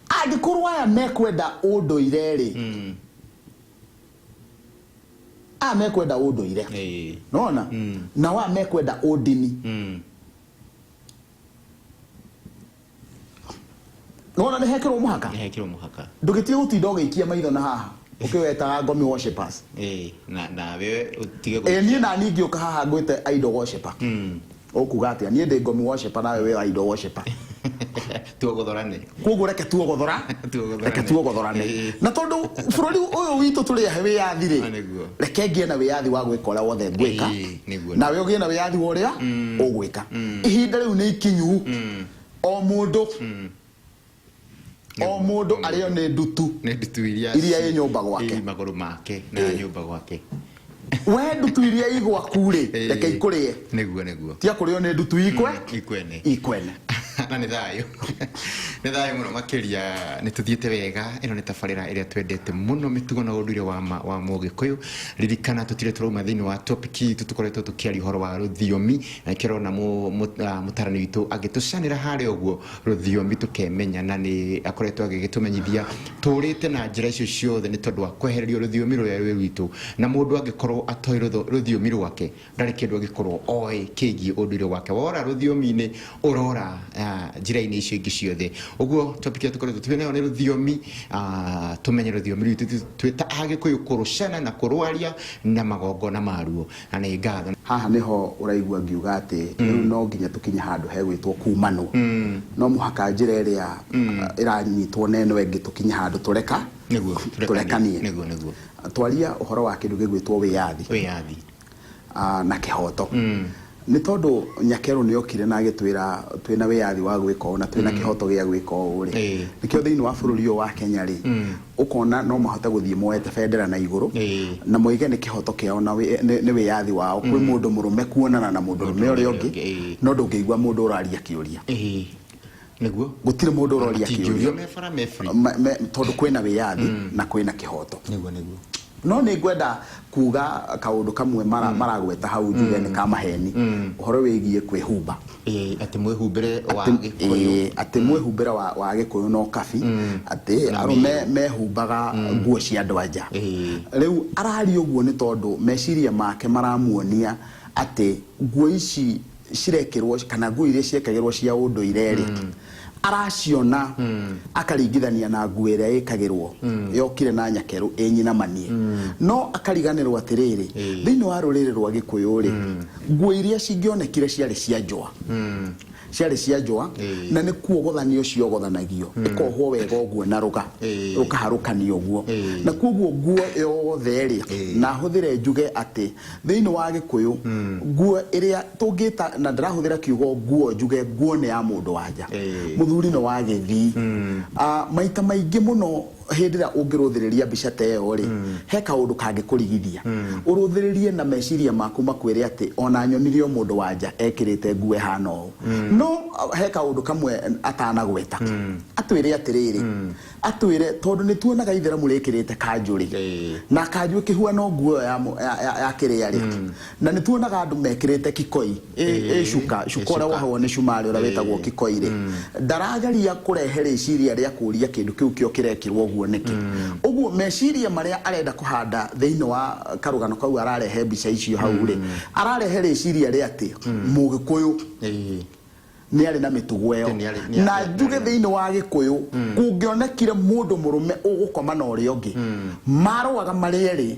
Angĩkorwo aya mekwenda ũndũire rĩ, aya mekwenda ũndũire, nona nao aya mekwenda ũndini, nona nĩ hekĩrwo mũhaka. Nĩ hekĩrwo mũhaka. Ndũgĩtige gũtinda ũgĩikia maitho na haha ũkĩwetaga ngomi worshippers. Nawe ũtige. Ĩ niĩ nani ngĩũka haha ngwĩte idol worshipper, ũkuga atĩa? Niĩ ndĩ ngomi worshipper, nawe wĩ idol worshipper. Tuogothorane. Koguo reke tuogothora. Tuogothorane. Reke tuogothorane. Na tondũ bũrũri ũyũ witũ tũrĩ ahe wĩyathi rĩ, reke ngĩe na wĩyathi wa gwĩka ũrĩa wothe ngwĩka, nawe ũgĩe na wĩyathi wa ũrĩa ũgwĩka. Ihinda rĩu nĩ ikinyu, o mũndũ, o mũndũ arĩo nĩ ndutu. Nĩ ndutu iria iria ĩ nyũmba gwake. Ĩ magũrũ make na nyũmba gwake. We ndutu iria i gwaku rĩ, reke ikũrĩe. Nĩguo. Tia kũrĩo nĩ ndutu ikwe ikwene. Ikwene. Na nĩ thayũ, nĩ thayũ mũno makĩria. Nĩ tũthiĩte wega. Ĩno nĩ tabarĩra ĩrĩa twendete mũno, mĩtugo na ũndũire wa ma wa Mũgĩkũyũ. Ririkana tũtirĩ tũrauma thĩinĩ wa topic itũ, tũkoretwo tũkĩaria ũhoro wa rũthiomi, na nĩkĩo ũrona mũtarani witũ agĩtũcanĩra harĩa ũguo rũthiomi tũkemenya, na nĩ akoretwo agĩgĩtũmenyithia tũrĩte na njĩra icio ciothe nĩ tondũ wa kwehererio rũthiomi rũrĩa rwĩ rwitũ. Na mũndũ angĩkorwo atoĩ rũthiomi rwake, ndarĩ kĩndũ angĩkorwo oĩ kĩgiĩ ũndũire wake. Wora rũthiomi-inĩ, ũrora njĩra-inĩ icio ingĩ ciothe. Ũguo topic ĩrĩa tũkoretwo twĩ nayo nĩ rũthiomi, tũmenye rũthiomi rwitũ twĩ ta Agĩkũyũ, kũrũcana na kũrwaria na magongona maruo, na nĩ ngatho. Haha nĩho ũraigua ngiuga atĩ rĩu no nginya tũkinye handũ hegwĩtwo kumanwo. No mũhaka njĩra ĩrĩa ĩranyitwo na ĩno ĩngĩ tũkinye handũ tũreka tũrekanie. Nĩguo. Twaria ũhoro wa kĩndũ gĩgwĩtwo wĩyathi wĩyathi na kĩhoto, nĩ tondũ Nyakerũ nĩ okire na agĩtwĩra twĩna wĩyathi wa gwĩka ũũ na twĩna kĩhoto gĩa gwĩka ũũ rĩ, nĩkĩo thĩinĩ wa bũrũri ũyũ wa Kenya rĩ, ũkona no mahote gũthiĩ moete bendera na igũrũ na moige nĩ kĩhoto kĩao na nĩ wĩyathi wao kwĩ mũndũ mũrũme kuonana na mũndũ mũrũme ũrĩa ũngĩ, no ndũngĩigua mũndũ ũraria kĩũria. Nĩguo. Gũtirĩ mũndũ ũroria matingĩũrio kĩũria. Me bara me free. Tondũ kwĩna wĩyathi na kwĩna kĩhoto. Nĩguo. No nĩ ngwenda kuga kaũndũ kamwe maragweta hau njuge nĩ ka maheni, ũhoro wĩgiĩ kwĩhumba. Atĩ mwĩhumbĩre wa Gĩkũyũ. Atĩ mwĩhumbĩre wa Gĩkũyũ no kabi, atĩ Na arũme mĩrũ. Mehumbaga nguo cia andũ anja. Rĩu araria ũguo nĩ tondũ meciria make maramuonia atĩ nguo ici cirekĩrwo kana nguo iria ciekagĩrwo cia ũndũire rĩ, araciona akaringithania na nguo ĩrĩa ĩkagĩrwo yokire na Nyakerũ ĩ nyinamanie, no akariganĩrwo atĩrĩrĩ, thĩinĩ wa rũrĩrĩ rwa Gĩkũyũ rĩ, nguo iria cingĩonekire ciarĩ cia njũa, ciarĩ cia njũa, na nĩ kuogothanio ciogothanagio, ĩkohwo wega ũguo na rũga, rũkaharũkanio ũguo. Na koguo nguo yothe rĩ, na hũthĩre njuge atĩ thĩinĩ wa Gĩkũyũ nguo ĩrĩa tũngĩta, na ndĩrahũthĩra kiugo nguo, njuge nguo nĩ ya mũndũ wanja, mũthuri nĩ wa gĩthii. Maita maingĩ mũno. Hĩndĩ ĩrĩa ũngĩrũthĩrĩria mbica ta ĩyo rĩ, he kaũndũ kangĩkũrigithia ũrũthĩrĩrie na meciria maku makwĩre atĩ ona nyonire o mũndũ wa nja ekĩrĩte nguo ĩhana ũũ. No he kaũndũ kamwe atanagweta, atwĩre atĩrĩrĩ, atwĩre tondũ nĩ tuonaga itheramu rĩkĩrĩte kanjũ rĩ, na kanjũ ĩkĩhuana nguo ĩyo ya kĩrĩa rĩ, na nĩ tuonaga andũ mekĩrĩte kikoi ĩ cuka cuka ũrĩa wohagwo nĩ cumarĩ ũrĩa wĩtagwo kikoi rĩ, ndarageria kũrehe rĩciria rĩa kũria kĩndũ kĩu kĩo kĩrekĩrwo ũguo nĩkĩ. Ũguo meciria marĩa arenda kũhanda thĩinĩ wa karũgano kau ararehe mbica icio hau rĩ, ararehe rĩciria rĩa atĩ Mũgĩkũyũ nĩ arĩ na mĩtugo ĩyo. Na njuge thĩinĩ wa Gĩkũyũ kũngĩonekire mũndũ mũrũme ũgũkoma na ũrĩa ũngĩ, marũaga marĩ erĩ,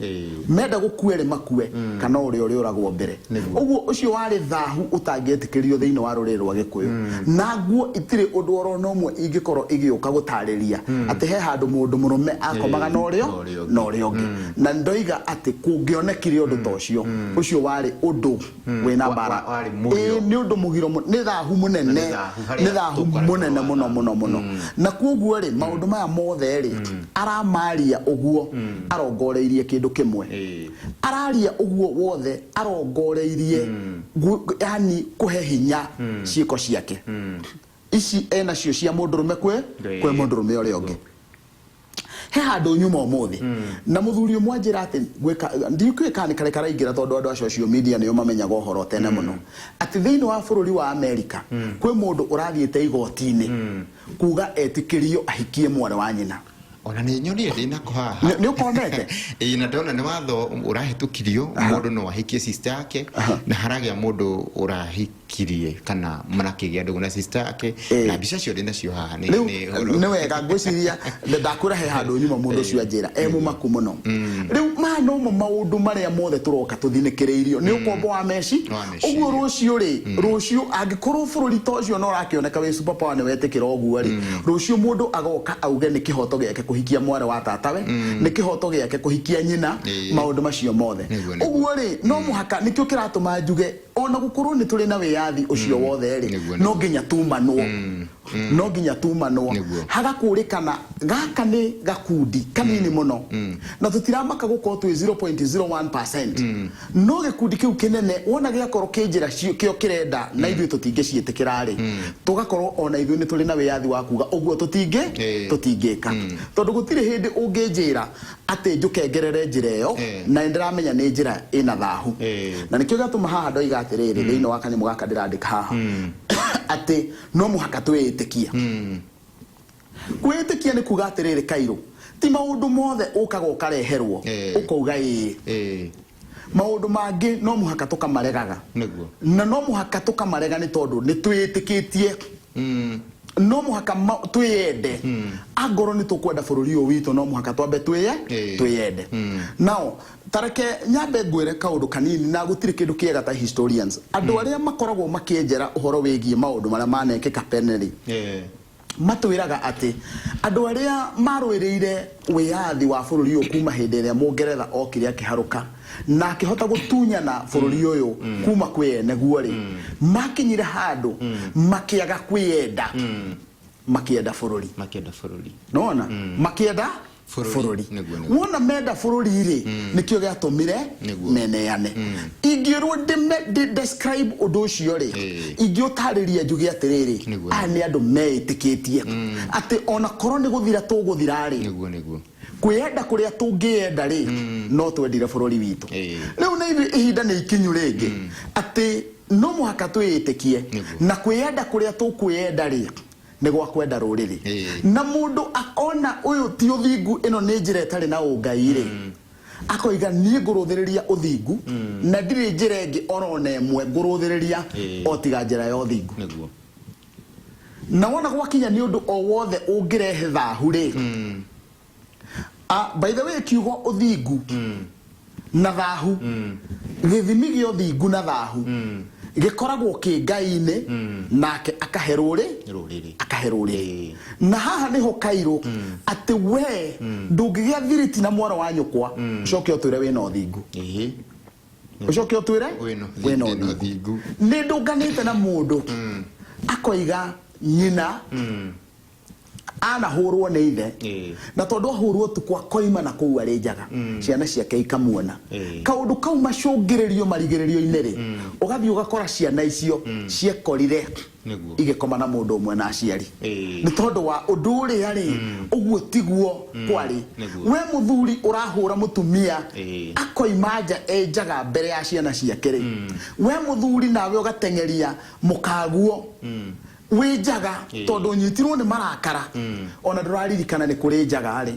menda gũkua erĩ makue, kana ũrĩa ũrĩũragwo mbere. Ũguo ũcio warĩ thahu ũtangĩetĩkĩrio thĩinĩ wa rũrĩrĩ rwa Gĩkũyũ. Na nguo itirĩ ũndũ oro na ũmwe ingĩkorwo igĩũka gũtarĩria atĩ he handũ mũndũ mũrũme akomaga na ũrĩa na ũrĩa ũngĩ. Na ndoiga atĩ kũngĩonekire ũndũ ta ũcio, ũcio warĩ ũndũ wĩna mbara. Warĩ mũgiro. Ĩĩ, nĩ ũndũ mũgiro nĩ thahu mũnene. Nĩ thahu harĩa Nĩ thahu tũkoretwo mũnene wa mũno thahu. Mũno mũno. Na kuoguo rĩ, maũndũ maya mothe rĩ, aramaria ũguo arongoreirie kĩndũ kĩmwe. Araria ũguo wothe arongoreirie yani kũhe hinya ciĩko ciake ici enacio cia mũndũrũme kwĩ kwĩ mũndũrũme ũrĩa ũngĩ. He handũ nyuma ũmũthĩ na mũthuri ũmwe anjĩra atĩ gwĩka ndikũĩ kana nĩ karĩ karaingĩra, tondũ andũ a social media nĩo mamenyaga ũhoro tene mũno, atĩ thĩinĩ wa bũrũri wa Amerika kwĩ mũndũ ũrathiĩte igoti-inĩ kuga etĩkĩrio ahikie mwarĩ wa nyina. Ona nĩ nyonire ndĩnako haha. Nĩ ũkonete? Ĩĩ, na ndona nĩ watho ũrahĩtũkirio, mũndũ no ahikie sister yake, na haragĩa mũndũ ũrahikirie kana marakĩgĩa ndũgũ na sister yake. Na mbica cio ndĩnacio haha nĩ Rĩu nĩ nĩ wega, ngwĩciria ndakwĩra he handũ nyuma mũndũ ũcio anjĩra e mũmaku mũno. Rĩu maya nomo maũndũ marĩa mothe tũroka tũthinĩkĩrĩirio nĩ ũkombo wa meci. Wa meciria. Ũguo rũciũ rĩ, rũciũ angĩkorwo bũrũri ta ũcio no ũrakĩoneka wĩ super power nĩ wetĩkĩra ũguo rĩ, rũciũ mũndũ agoka auge nĩ kĩhoto gĩake kũhikia mwarĩ wa tatawe, nĩ kĩhoto gĩake kũhikia nyina. Maũndũ macio mothe. Nĩguo. Ũguo rĩ, no mũhaka, nĩkĩo kĩratũma njuge ona gũkorwo nĩ tũrĩ na wĩyathi ũcio wothe rĩ, no nginya tumanwo, no nginya tumanwo. Hagakũrĩkana gaka nĩ gakundi kanini mũno na tũtiramaka gũkorwo twĩ 0.01%, no gĩkundi kĩu kĩnene wona gĩakorwo kĩ njĩra kĩo kĩrenda na ithuĩ tũtingĩciĩtĩkĩra rĩ, tũgakorwo ona ithuĩ nĩ tũrĩ na wĩyathi wa kuga ũguo tũtingĩ tũtingĩka, tondũ gũtirĩ hĩndĩ ũngĩnjĩra atĩ njũke ngerere njĩra ĩyo na nĩ ndĩramenya nĩ njĩra ĩna thahu. Na nĩkĩo gĩatũma haha ndoiga atĩrĩrĩ, thĩinĩ wa kanyamũ gaka ndĩrandĩka haha, atĩ no mũhaka twĩĩtĩkie. Kwĩĩtĩkia nĩ kuga atĩrĩrĩ, kairũ ti maũndũ mothe ũkaga ũkareherwo ũkauga ĩĩ. Maũndũ mangĩ no mũhaka tũkamaregaga. Na no mũhaka tũkamarega nĩ tondũ nĩ twĩĩtĩkĩtie. No mũhaka twĩyende. Angorwo nĩ tũkwenda bũrũri ũyũ witũ, no mũhaka twambe twĩye twĩyende. Nao tareke nyambe ngwĩre kaũndũ kanini, na gũtirĩ kĩndũ kĩega ta historians, andũ arĩa makoragwo makĩenjera ũhoro wĩgiĩ maũndũ marĩa manekĩka tene rĩ, matwĩraga atĩ andũ arĩa marũĩrĩire wĩyathi wa bũrũri ũyũ kuma hĩndĩ ĩrĩa Mũngeretha okire akĩharũka na akĩhota gũtunyana bũrũri ũyũ kuma kwĩ ene guo rĩ, makinyire handũ makĩaga kwĩyenda, makĩenda bũrũri. Makĩenda bũrũri. Nona makĩenda bũrũri. Bũrũri. Nĩguo. Wona menda bũrũri rĩ, nĩkĩo gĩatũmire meneane. Ingĩrwo ndĩ describe ũndũ ũcio rĩ, ingĩũtarĩria njuge atĩrĩrĩ, aya nĩ andũ meĩtĩkĩtie atĩ ona korwo nĩ gũthira tũgũthira rĩ, nĩguo nĩguo kwĩyenda kũrĩa tũngĩyenda rĩ, no twendire bũrũri witũ. Rĩu nĩ ithuĩ ihinda nĩ ikinyu rĩngĩ atĩ no mũhaka twĩĩtĩkie na kwĩyenda kũrĩa tũkwĩyenda rĩ, nĩ gwa kwenda rũrĩrĩ. Na mũndũ ona ũyũ ti ũthingu, ĩno nĩ njĩra ĩtarĩ na ũngai rĩ, akoiga niĩ ngũrũthĩrĩria ũthingu na ndirĩ njĩra ĩngĩ orona ĩmwe ngũrũthĩrĩria o tiga njĩra ya ũthingu. Na wona gwakinya nĩ ũndũ o wothe ũngĩrehe thahu rĩ. Ah, by the way, kiugo ũthingu na thahu, gĩthimi gĩa ũthingu na thahu gĩkoragwo kĩ Ngai-inĩ, nake akahe rũrĩ rũrĩrĩ. Akahe rũrĩrĩ. Na haha nĩho kairũ atĩ we ndũngĩgĩa thiriti na mwana wa nyũkwa ũcoke ũtwĩre wĩna ũthingu. Ũcoke ũtwĩre wĩna wĩna wĩna ũthingu. Ũthingu. Nĩ ndũnganĩte na mũndũ akoiga nyina. Anahũrwo nĩ ithe, na tondũ ahũrwo ũtukũ akoima na kũu arĩ njaga, ciana ciake ikamuona. Kaũndũ kau macũngĩrĩrio marigĩrĩrio-inĩ rĩ, ũgathiĩ ũgakora ciana icio ciekorire igĩkoma na mũndũ ũmwe na aciari, nĩ tondũ wa ũndũ ũrĩa rĩ, ũguo tiguo kwarĩ. We mũthuri ũrahũra mũtumia akoima nja e njaga mbere ya ciana ciake rĩ, we mũthuri nawe ũgateng'eria mũkaguo wĩ njaga tondũ ũnyitirwo nĩ marakara, ona ndũraririkana nĩ kũrĩ njaga rĩ,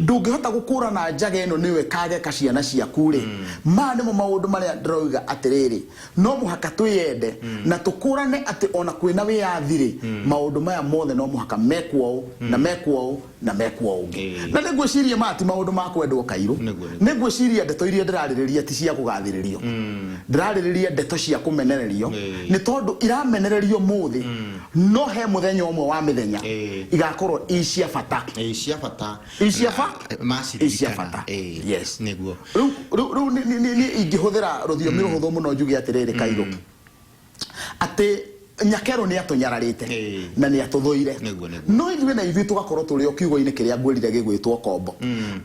ndũngĩhota gũkũrana njaga ĩno nĩyo ĩkageka ciana ciaku rĩ. Maya nĩmo maũndũ marĩa ndĩroiga atĩrĩrĩ, no mũhaka twĩyende na tũkũrane atĩ ona kwĩna wĩyathi rĩ, maũndũ maya mothe no mũhaka mekwo ũũ na mekwo ũũ na mekwo ũngĩ. Na nĩ ngwĩciria maya ti maũndũ ma kwendwo kairũ. Nĩ ngwĩciria ndeto iria ndĩrarĩrĩria ti cia kũgathĩrĩrio, ndĩrarĩrĩria ndeto cia kũmenererio, nĩ tondũ iramenererio mũthĩ, no he mũthenya ũmwe wa mĩthenya igakorwo i cia bata. Ĩ cia bata. I cia ba I cia bata. Yes. Rĩu niĩ ingĩhũthĩra rũthiomi rũhũthũ mũno njuge atĩrĩrĩ, kairũ, atĩ nyakerũ nĩ atũnyararĩte na nĩ atũthũire, Nĩguo. no ithuĩ na ithuĩ tũgakorwo tũrĩ o kiugo-inĩ kĩrĩa ngwĩrire gĩgwĩtwo kombo.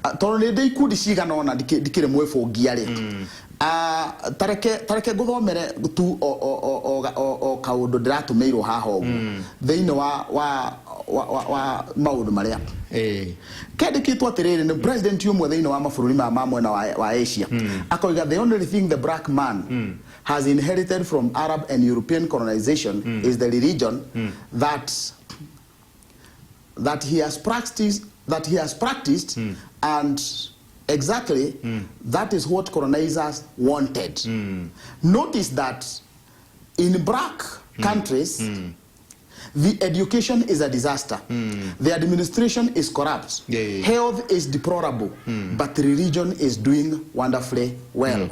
Ah, tondũ nĩ ndĩ ikundi cigana ũna ndikĩrĩ mwĩbũngia rĩ. Ah, tareke ngũthomere tu o kaũndũ ndĩratũmĩirwo haha ũguo thĩinĩ wa maũndũ marĩa kendĩkĩtwo atĩrĩrĩ nĩ president ũmwe thĩinĩ wa mabũrũri maya ma mwena wa Asia. Akoiga, "The only thing the black man has inherited from Arab and European colonization is the religion that he has practiced, and exactly that is what colonizers wanted. Notice that in black countries, the education is a disaster, the administration is corrupt, health is deplorable, but religion is doing wonderfully well.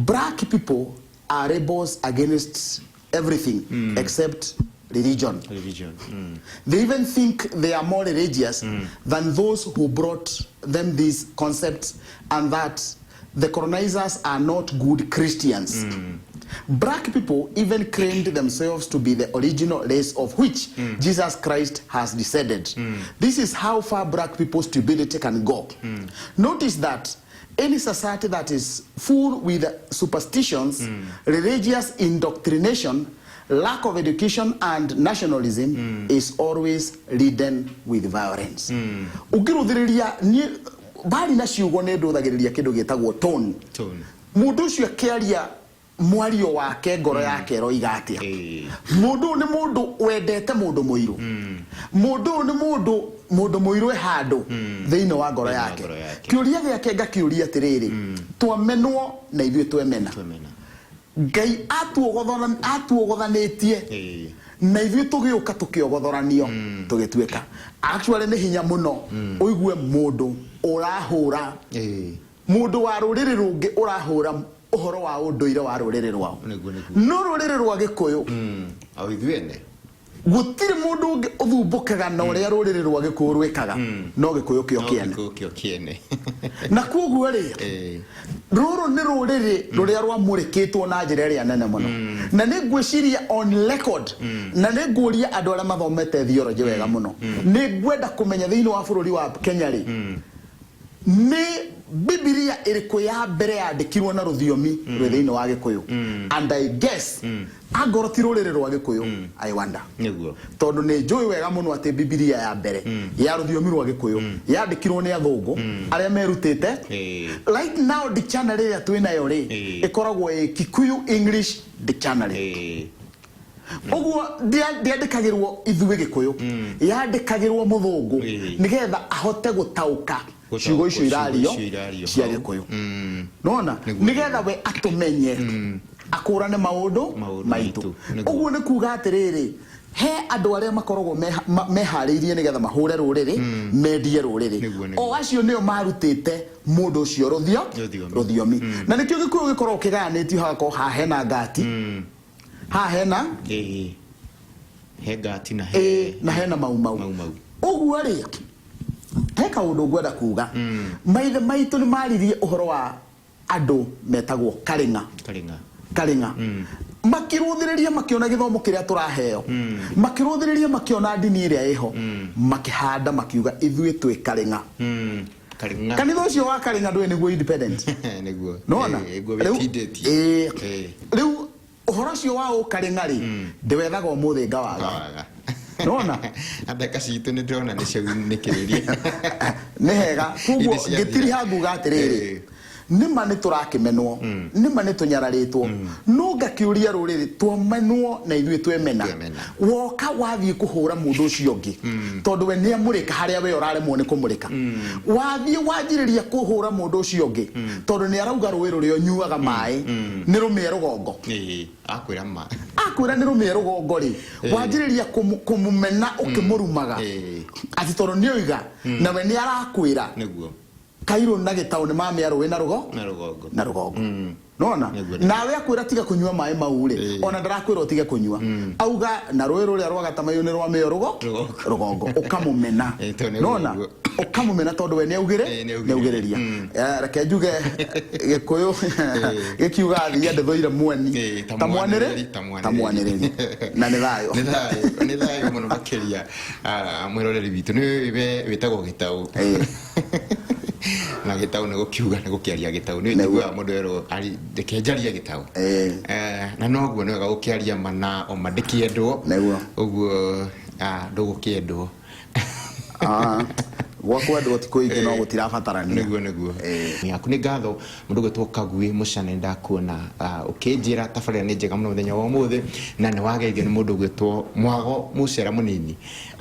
Black people are rebels against everything except religion. Religion. They even think they are more religious than those who brought them these concepts and that the colonizers are not good Christians. Black people even claimed themselves to be the original race of which Jesus Christ has descended. This is how far black people's stupidity can go. Notice that any society that is full with superstitions, religious indoctrination, lack of education and nationalism is always ridden with violence." Ũngĩrũthĩrĩria niĩ mbari na ciugo nĩ ndũthagĩrĩria kĩndũ gĩtagwo tone. Tone. Mũndũ ũcio akĩaria mwario wake, ngoro yake ĩroiga atĩa? Mũndũ ũyũ nĩ mũndũ wendete mũndũ mũirũ? Mũndũ ũyũ nĩ mũndũ mũirũ e handũ thĩinĩ wa ngoro Thĩinĩ wa yake? Ngoro yake. Kĩũria gĩake ngakĩũria atĩrĩrĩ, twamenwo na ithuĩ twemena. Twemena. Ngai atuogothanĩtie na ithuĩ tũgĩũka tũkĩogothoranio tũgĩtuĩka. Actually nĩ hinya mũno ũigue mũndũ ũrahũra, mũndũ wa rũrĩrĩ rũngĩ ũrahũra ũhoro wa ũndũire wa rũrĩrĩ rwao. Nĩguo. No rũrĩrĩ rwa Gĩkũyũ, O ithuĩ ene. Gũtirĩ mũndũ ũngĩ ũthumbũkaga na ũrĩa rũrĩrĩ rwa Gĩkũyũ rwĩkaga no Gĩkũyũ kĩo No kĩene. Gĩkũyũ kĩo kĩene. Na koguo rĩ, rũrũ nĩ rũrĩrĩ rũrĩa rwamũrĩkĩtwo na njĩra ĩrĩa nene mũno, na nĩ ngwĩciria on record, na nĩ ngũria andũ arĩa mathomete theology wega mũno, nĩ ngwenda kũmenya thĩinĩ wa bũrũri wa Kenya rĩ, nĩ Bibilia ĩrĩkũ ya mbere yandĩkirwo na rũthiomi rwĩ thĩinĩ wa Gĩkũyũ? And I guess angorwo ti rũrĩrĩ rwa Gĩkũyũ, I wonder, tondũ nĩ njũĩ wega mũno atĩ Bibilia ya mbere ya rũthiomi rwa Gĩkũyũ yandĩkirwo nĩ athũngũ arĩa merutĩte. Right now dictionary ĩrĩa twĩ nayo rĩ, ĩkoragwo ĩ Kikuyu English dictionary. Ũguo ndĩandĩkagĩrwo ithuĩ Gĩkũyũ, yandĩkagĩrwo mũthũngũ nĩgetha ahote gũtaũka ciugo icio ciugo irario icio irario cia hau. Gĩkũyũ, nona nĩgetha we atũmenye, akũrane maũndũ Maũndũ maitũ. maitũ. Nĩguo. Ũguo nĩ kuga atĩrĩrĩ, he andũ arĩa makoragwo meharĩirie nĩgetha mahũre rũrĩrĩ, mendie rũrĩrĩ. Nĩguo. O acio nĩo marutĩte mũndũ ũcio rũthio Rũthiomi. Rũthiomi. Na nĩkĩo Gĩkũyũ gĩkoragwo kĩgayanĩtio, hagakorwo haha hena ngati, haha hena He ngati na he na hena mau mau. Mau Mau. Ũguo rĩ, he kaũndũ ngwenda kuga. Maithe maitũ nĩ maririe ũhoro wa andũ metagwo Karĩng'a. Karĩng'a. Karĩng'a. Makĩrũthĩrĩria, makĩona gĩthomo kĩrĩa tũraheo, makĩrũthĩrĩria, makĩona ndini ĩrĩa ĩho, makĩhanda, makiuga ithuĩ twĩ Karĩng'a. Karĩng'a. Kanitha ũcio wa Karĩng'a ndũĩ nĩguo independent. Nĩguo. Nona? Nĩguo Rĩu- wĩtindĩtie. Rĩu ũhoro ũcio wa ũkarĩng'a rĩ, ndĩwethaga ũmũthĩ ngawaga. Ngawaga. Nona? Na ndagĩka citũ nĩ ndĩrona nĩ ciaunĩkĩrĩria. Nĩ hega. Koguo Indo ciathira. ngĩtiriha nguga atĩrĩrĩ, nĩma nĩ tũrakĩmenwo, nĩma nĩ tũnyararĩtwo, no ngakĩũria rũrĩrĩ, twamenwo na ithuĩ twemena. Twemena. Woka wathiĩ kũhũra mũndũ ũcio ũngĩ tondũ we nĩ amũrĩka harĩa we ũraremwo nĩ kũmũrĩka, wathiĩ wanjĩrĩria kũhũra mũndũ ũcio ũngĩ tondũ nĩ arauga rũĩ rũrĩa ũnyuaga maĩ nĩ rũmĩe rũgongo. Akwĩra ma. Akwĩra nĩ rũmĩe rũgongo rĩ, wanjĩrĩria kũmũmena ũkĩmũrumaga atĩ tondũ nĩ oiga na we nĩ arakwĩra. Nĩguo. Kairũ na Gĩtaũ nĩ mamĩa rũĩ na rũgo Na rũgongo. Na rũgongo, nona? Nĩguo. Nawe akwĩra tiga kũnyua maĩ mau rĩ, ona ndarakwĩra ũtige kũnyua, auga na rũĩ rũrĩa rwa Gatamaiyũ nĩ rwamĩo rũgo Rũgongo. Rũgongo, ũkamũmena. Tondũ nĩ Nona? ũguo. Ũkamũmena tondũ we nĩ augĩre. Nĩ augĩrĩria. Nĩ augĩrĩria. Reke njuge Gĩkũyũ gĩkiuga thia ndĩthũire mweni ta mwanĩrĩ ta mwanĩrĩri. Ta mwanĩrĩri, na nĩ thayũ. Nĩ thayũ, nĩ thayũ mũno makĩria. Mwĩroreri witũ nĩ we wĩtagwo Gĩtaũ. Na Gĩtaũ nĩ gũkiuga nĩ gũkĩaria gĩtaũ nĩ Nĩguo. njiguaga mũndũ erwo reke njarie gĩtaũ. Na noguo nĩ wega gũkĩaria mana oma ndĩkĩendwo. Nĩguo. Ũguo ndũgũkĩendwo. Gwa kwendwo ti kũingĩ, no gũtirabatarania. Nĩguo. Yaku nĩ ngatho mũndũ gwĩtwo Kagui Mũcane, ndakuona ũkĩnjĩra tabarĩra nĩ njega mũno mũthenya wa ũmũthĩ, na nĩ wageithio nĩ mũndũ gwĩtwo Mwago Mũcera mũnini.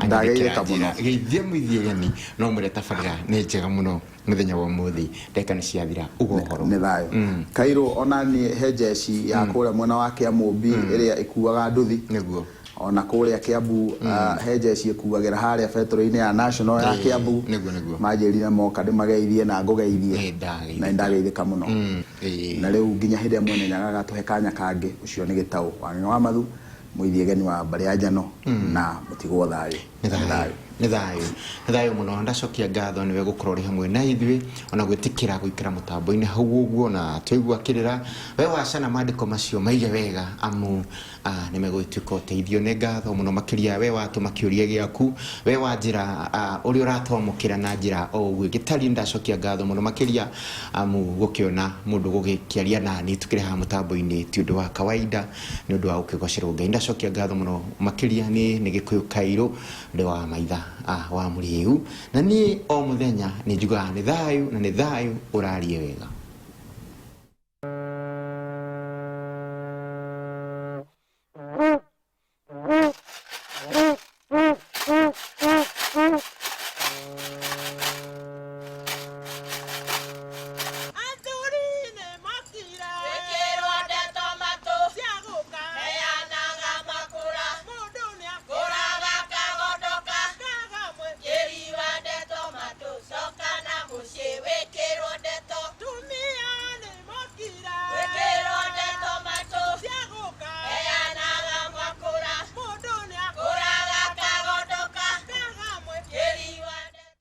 Ndageithĩka mũno. Geithia mũithiegeni no mwĩre tabarĩra nĩ njega mũno mũthenya wa ũmũthĩ. Ndagĩka nĩ ciathira, uga ũhoro. Nĩ thayũ, Kairũ. Ona niĩ he njeci ya kũrĩa mwena wa Kĩamũmbi ĩrĩa ĩkuaga nduthi. Ona kũrĩa Kĩambu he njeci ĩkuagĩra harĩa betũrũ-inĩ ya National ya Kĩambu. Nĩguo. Manjĩrire moka ndĩmageithie na ngũgeithie. Ndageithĩka. Na nĩndageithĩka mũno. Na rĩu nginya hĩndĩ ĩrĩa Mwene Nyaga agatũhe kanya kangĩ, ũcio nĩ Gĩtaũ wa Ng'eng'e wa Mathu, mũithiegeni wa mbarĩ ya Njano, na mũtigwo thayũ. Nĩ thayũ, nĩ thayũ, nĩ thayũ mũno. Ndacokia ngatho nĩwe gũkorwo ũrĩ hamwe na ithuĩ, ona gwĩtĩkĩra gũikara mũtambo-inĩ hau ũguo na twaigua kĩrĩra we wacana maandĩko macio maige wega amu nĩ megũgĩtuĩka ũteithio. Nĩ ngatho mũno makĩria we watũma kĩũria gĩaku, we wanjĩra ũrĩa ũratwamũkĩra na njĩra o ũguo ĩgĩtariĩ. Ndacokia ngatho mũno makĩria amu gũkĩona mũndũ gũgĩkĩaria nani tukĩrĩ haha mũtambo-inĩ ti ũndũ wa kawaida, nĩ ũndũ wa gũkĩgocerwo Ngai. Ndacokia ngatho mũno makĩria. Nĩ Gĩkũyũ Kairũ ndĩ wa maitha wa Mũrĩu, na niĩ o mũthenya nĩ njugaga nĩ thayũ na nĩ thayũ ũrarie wega.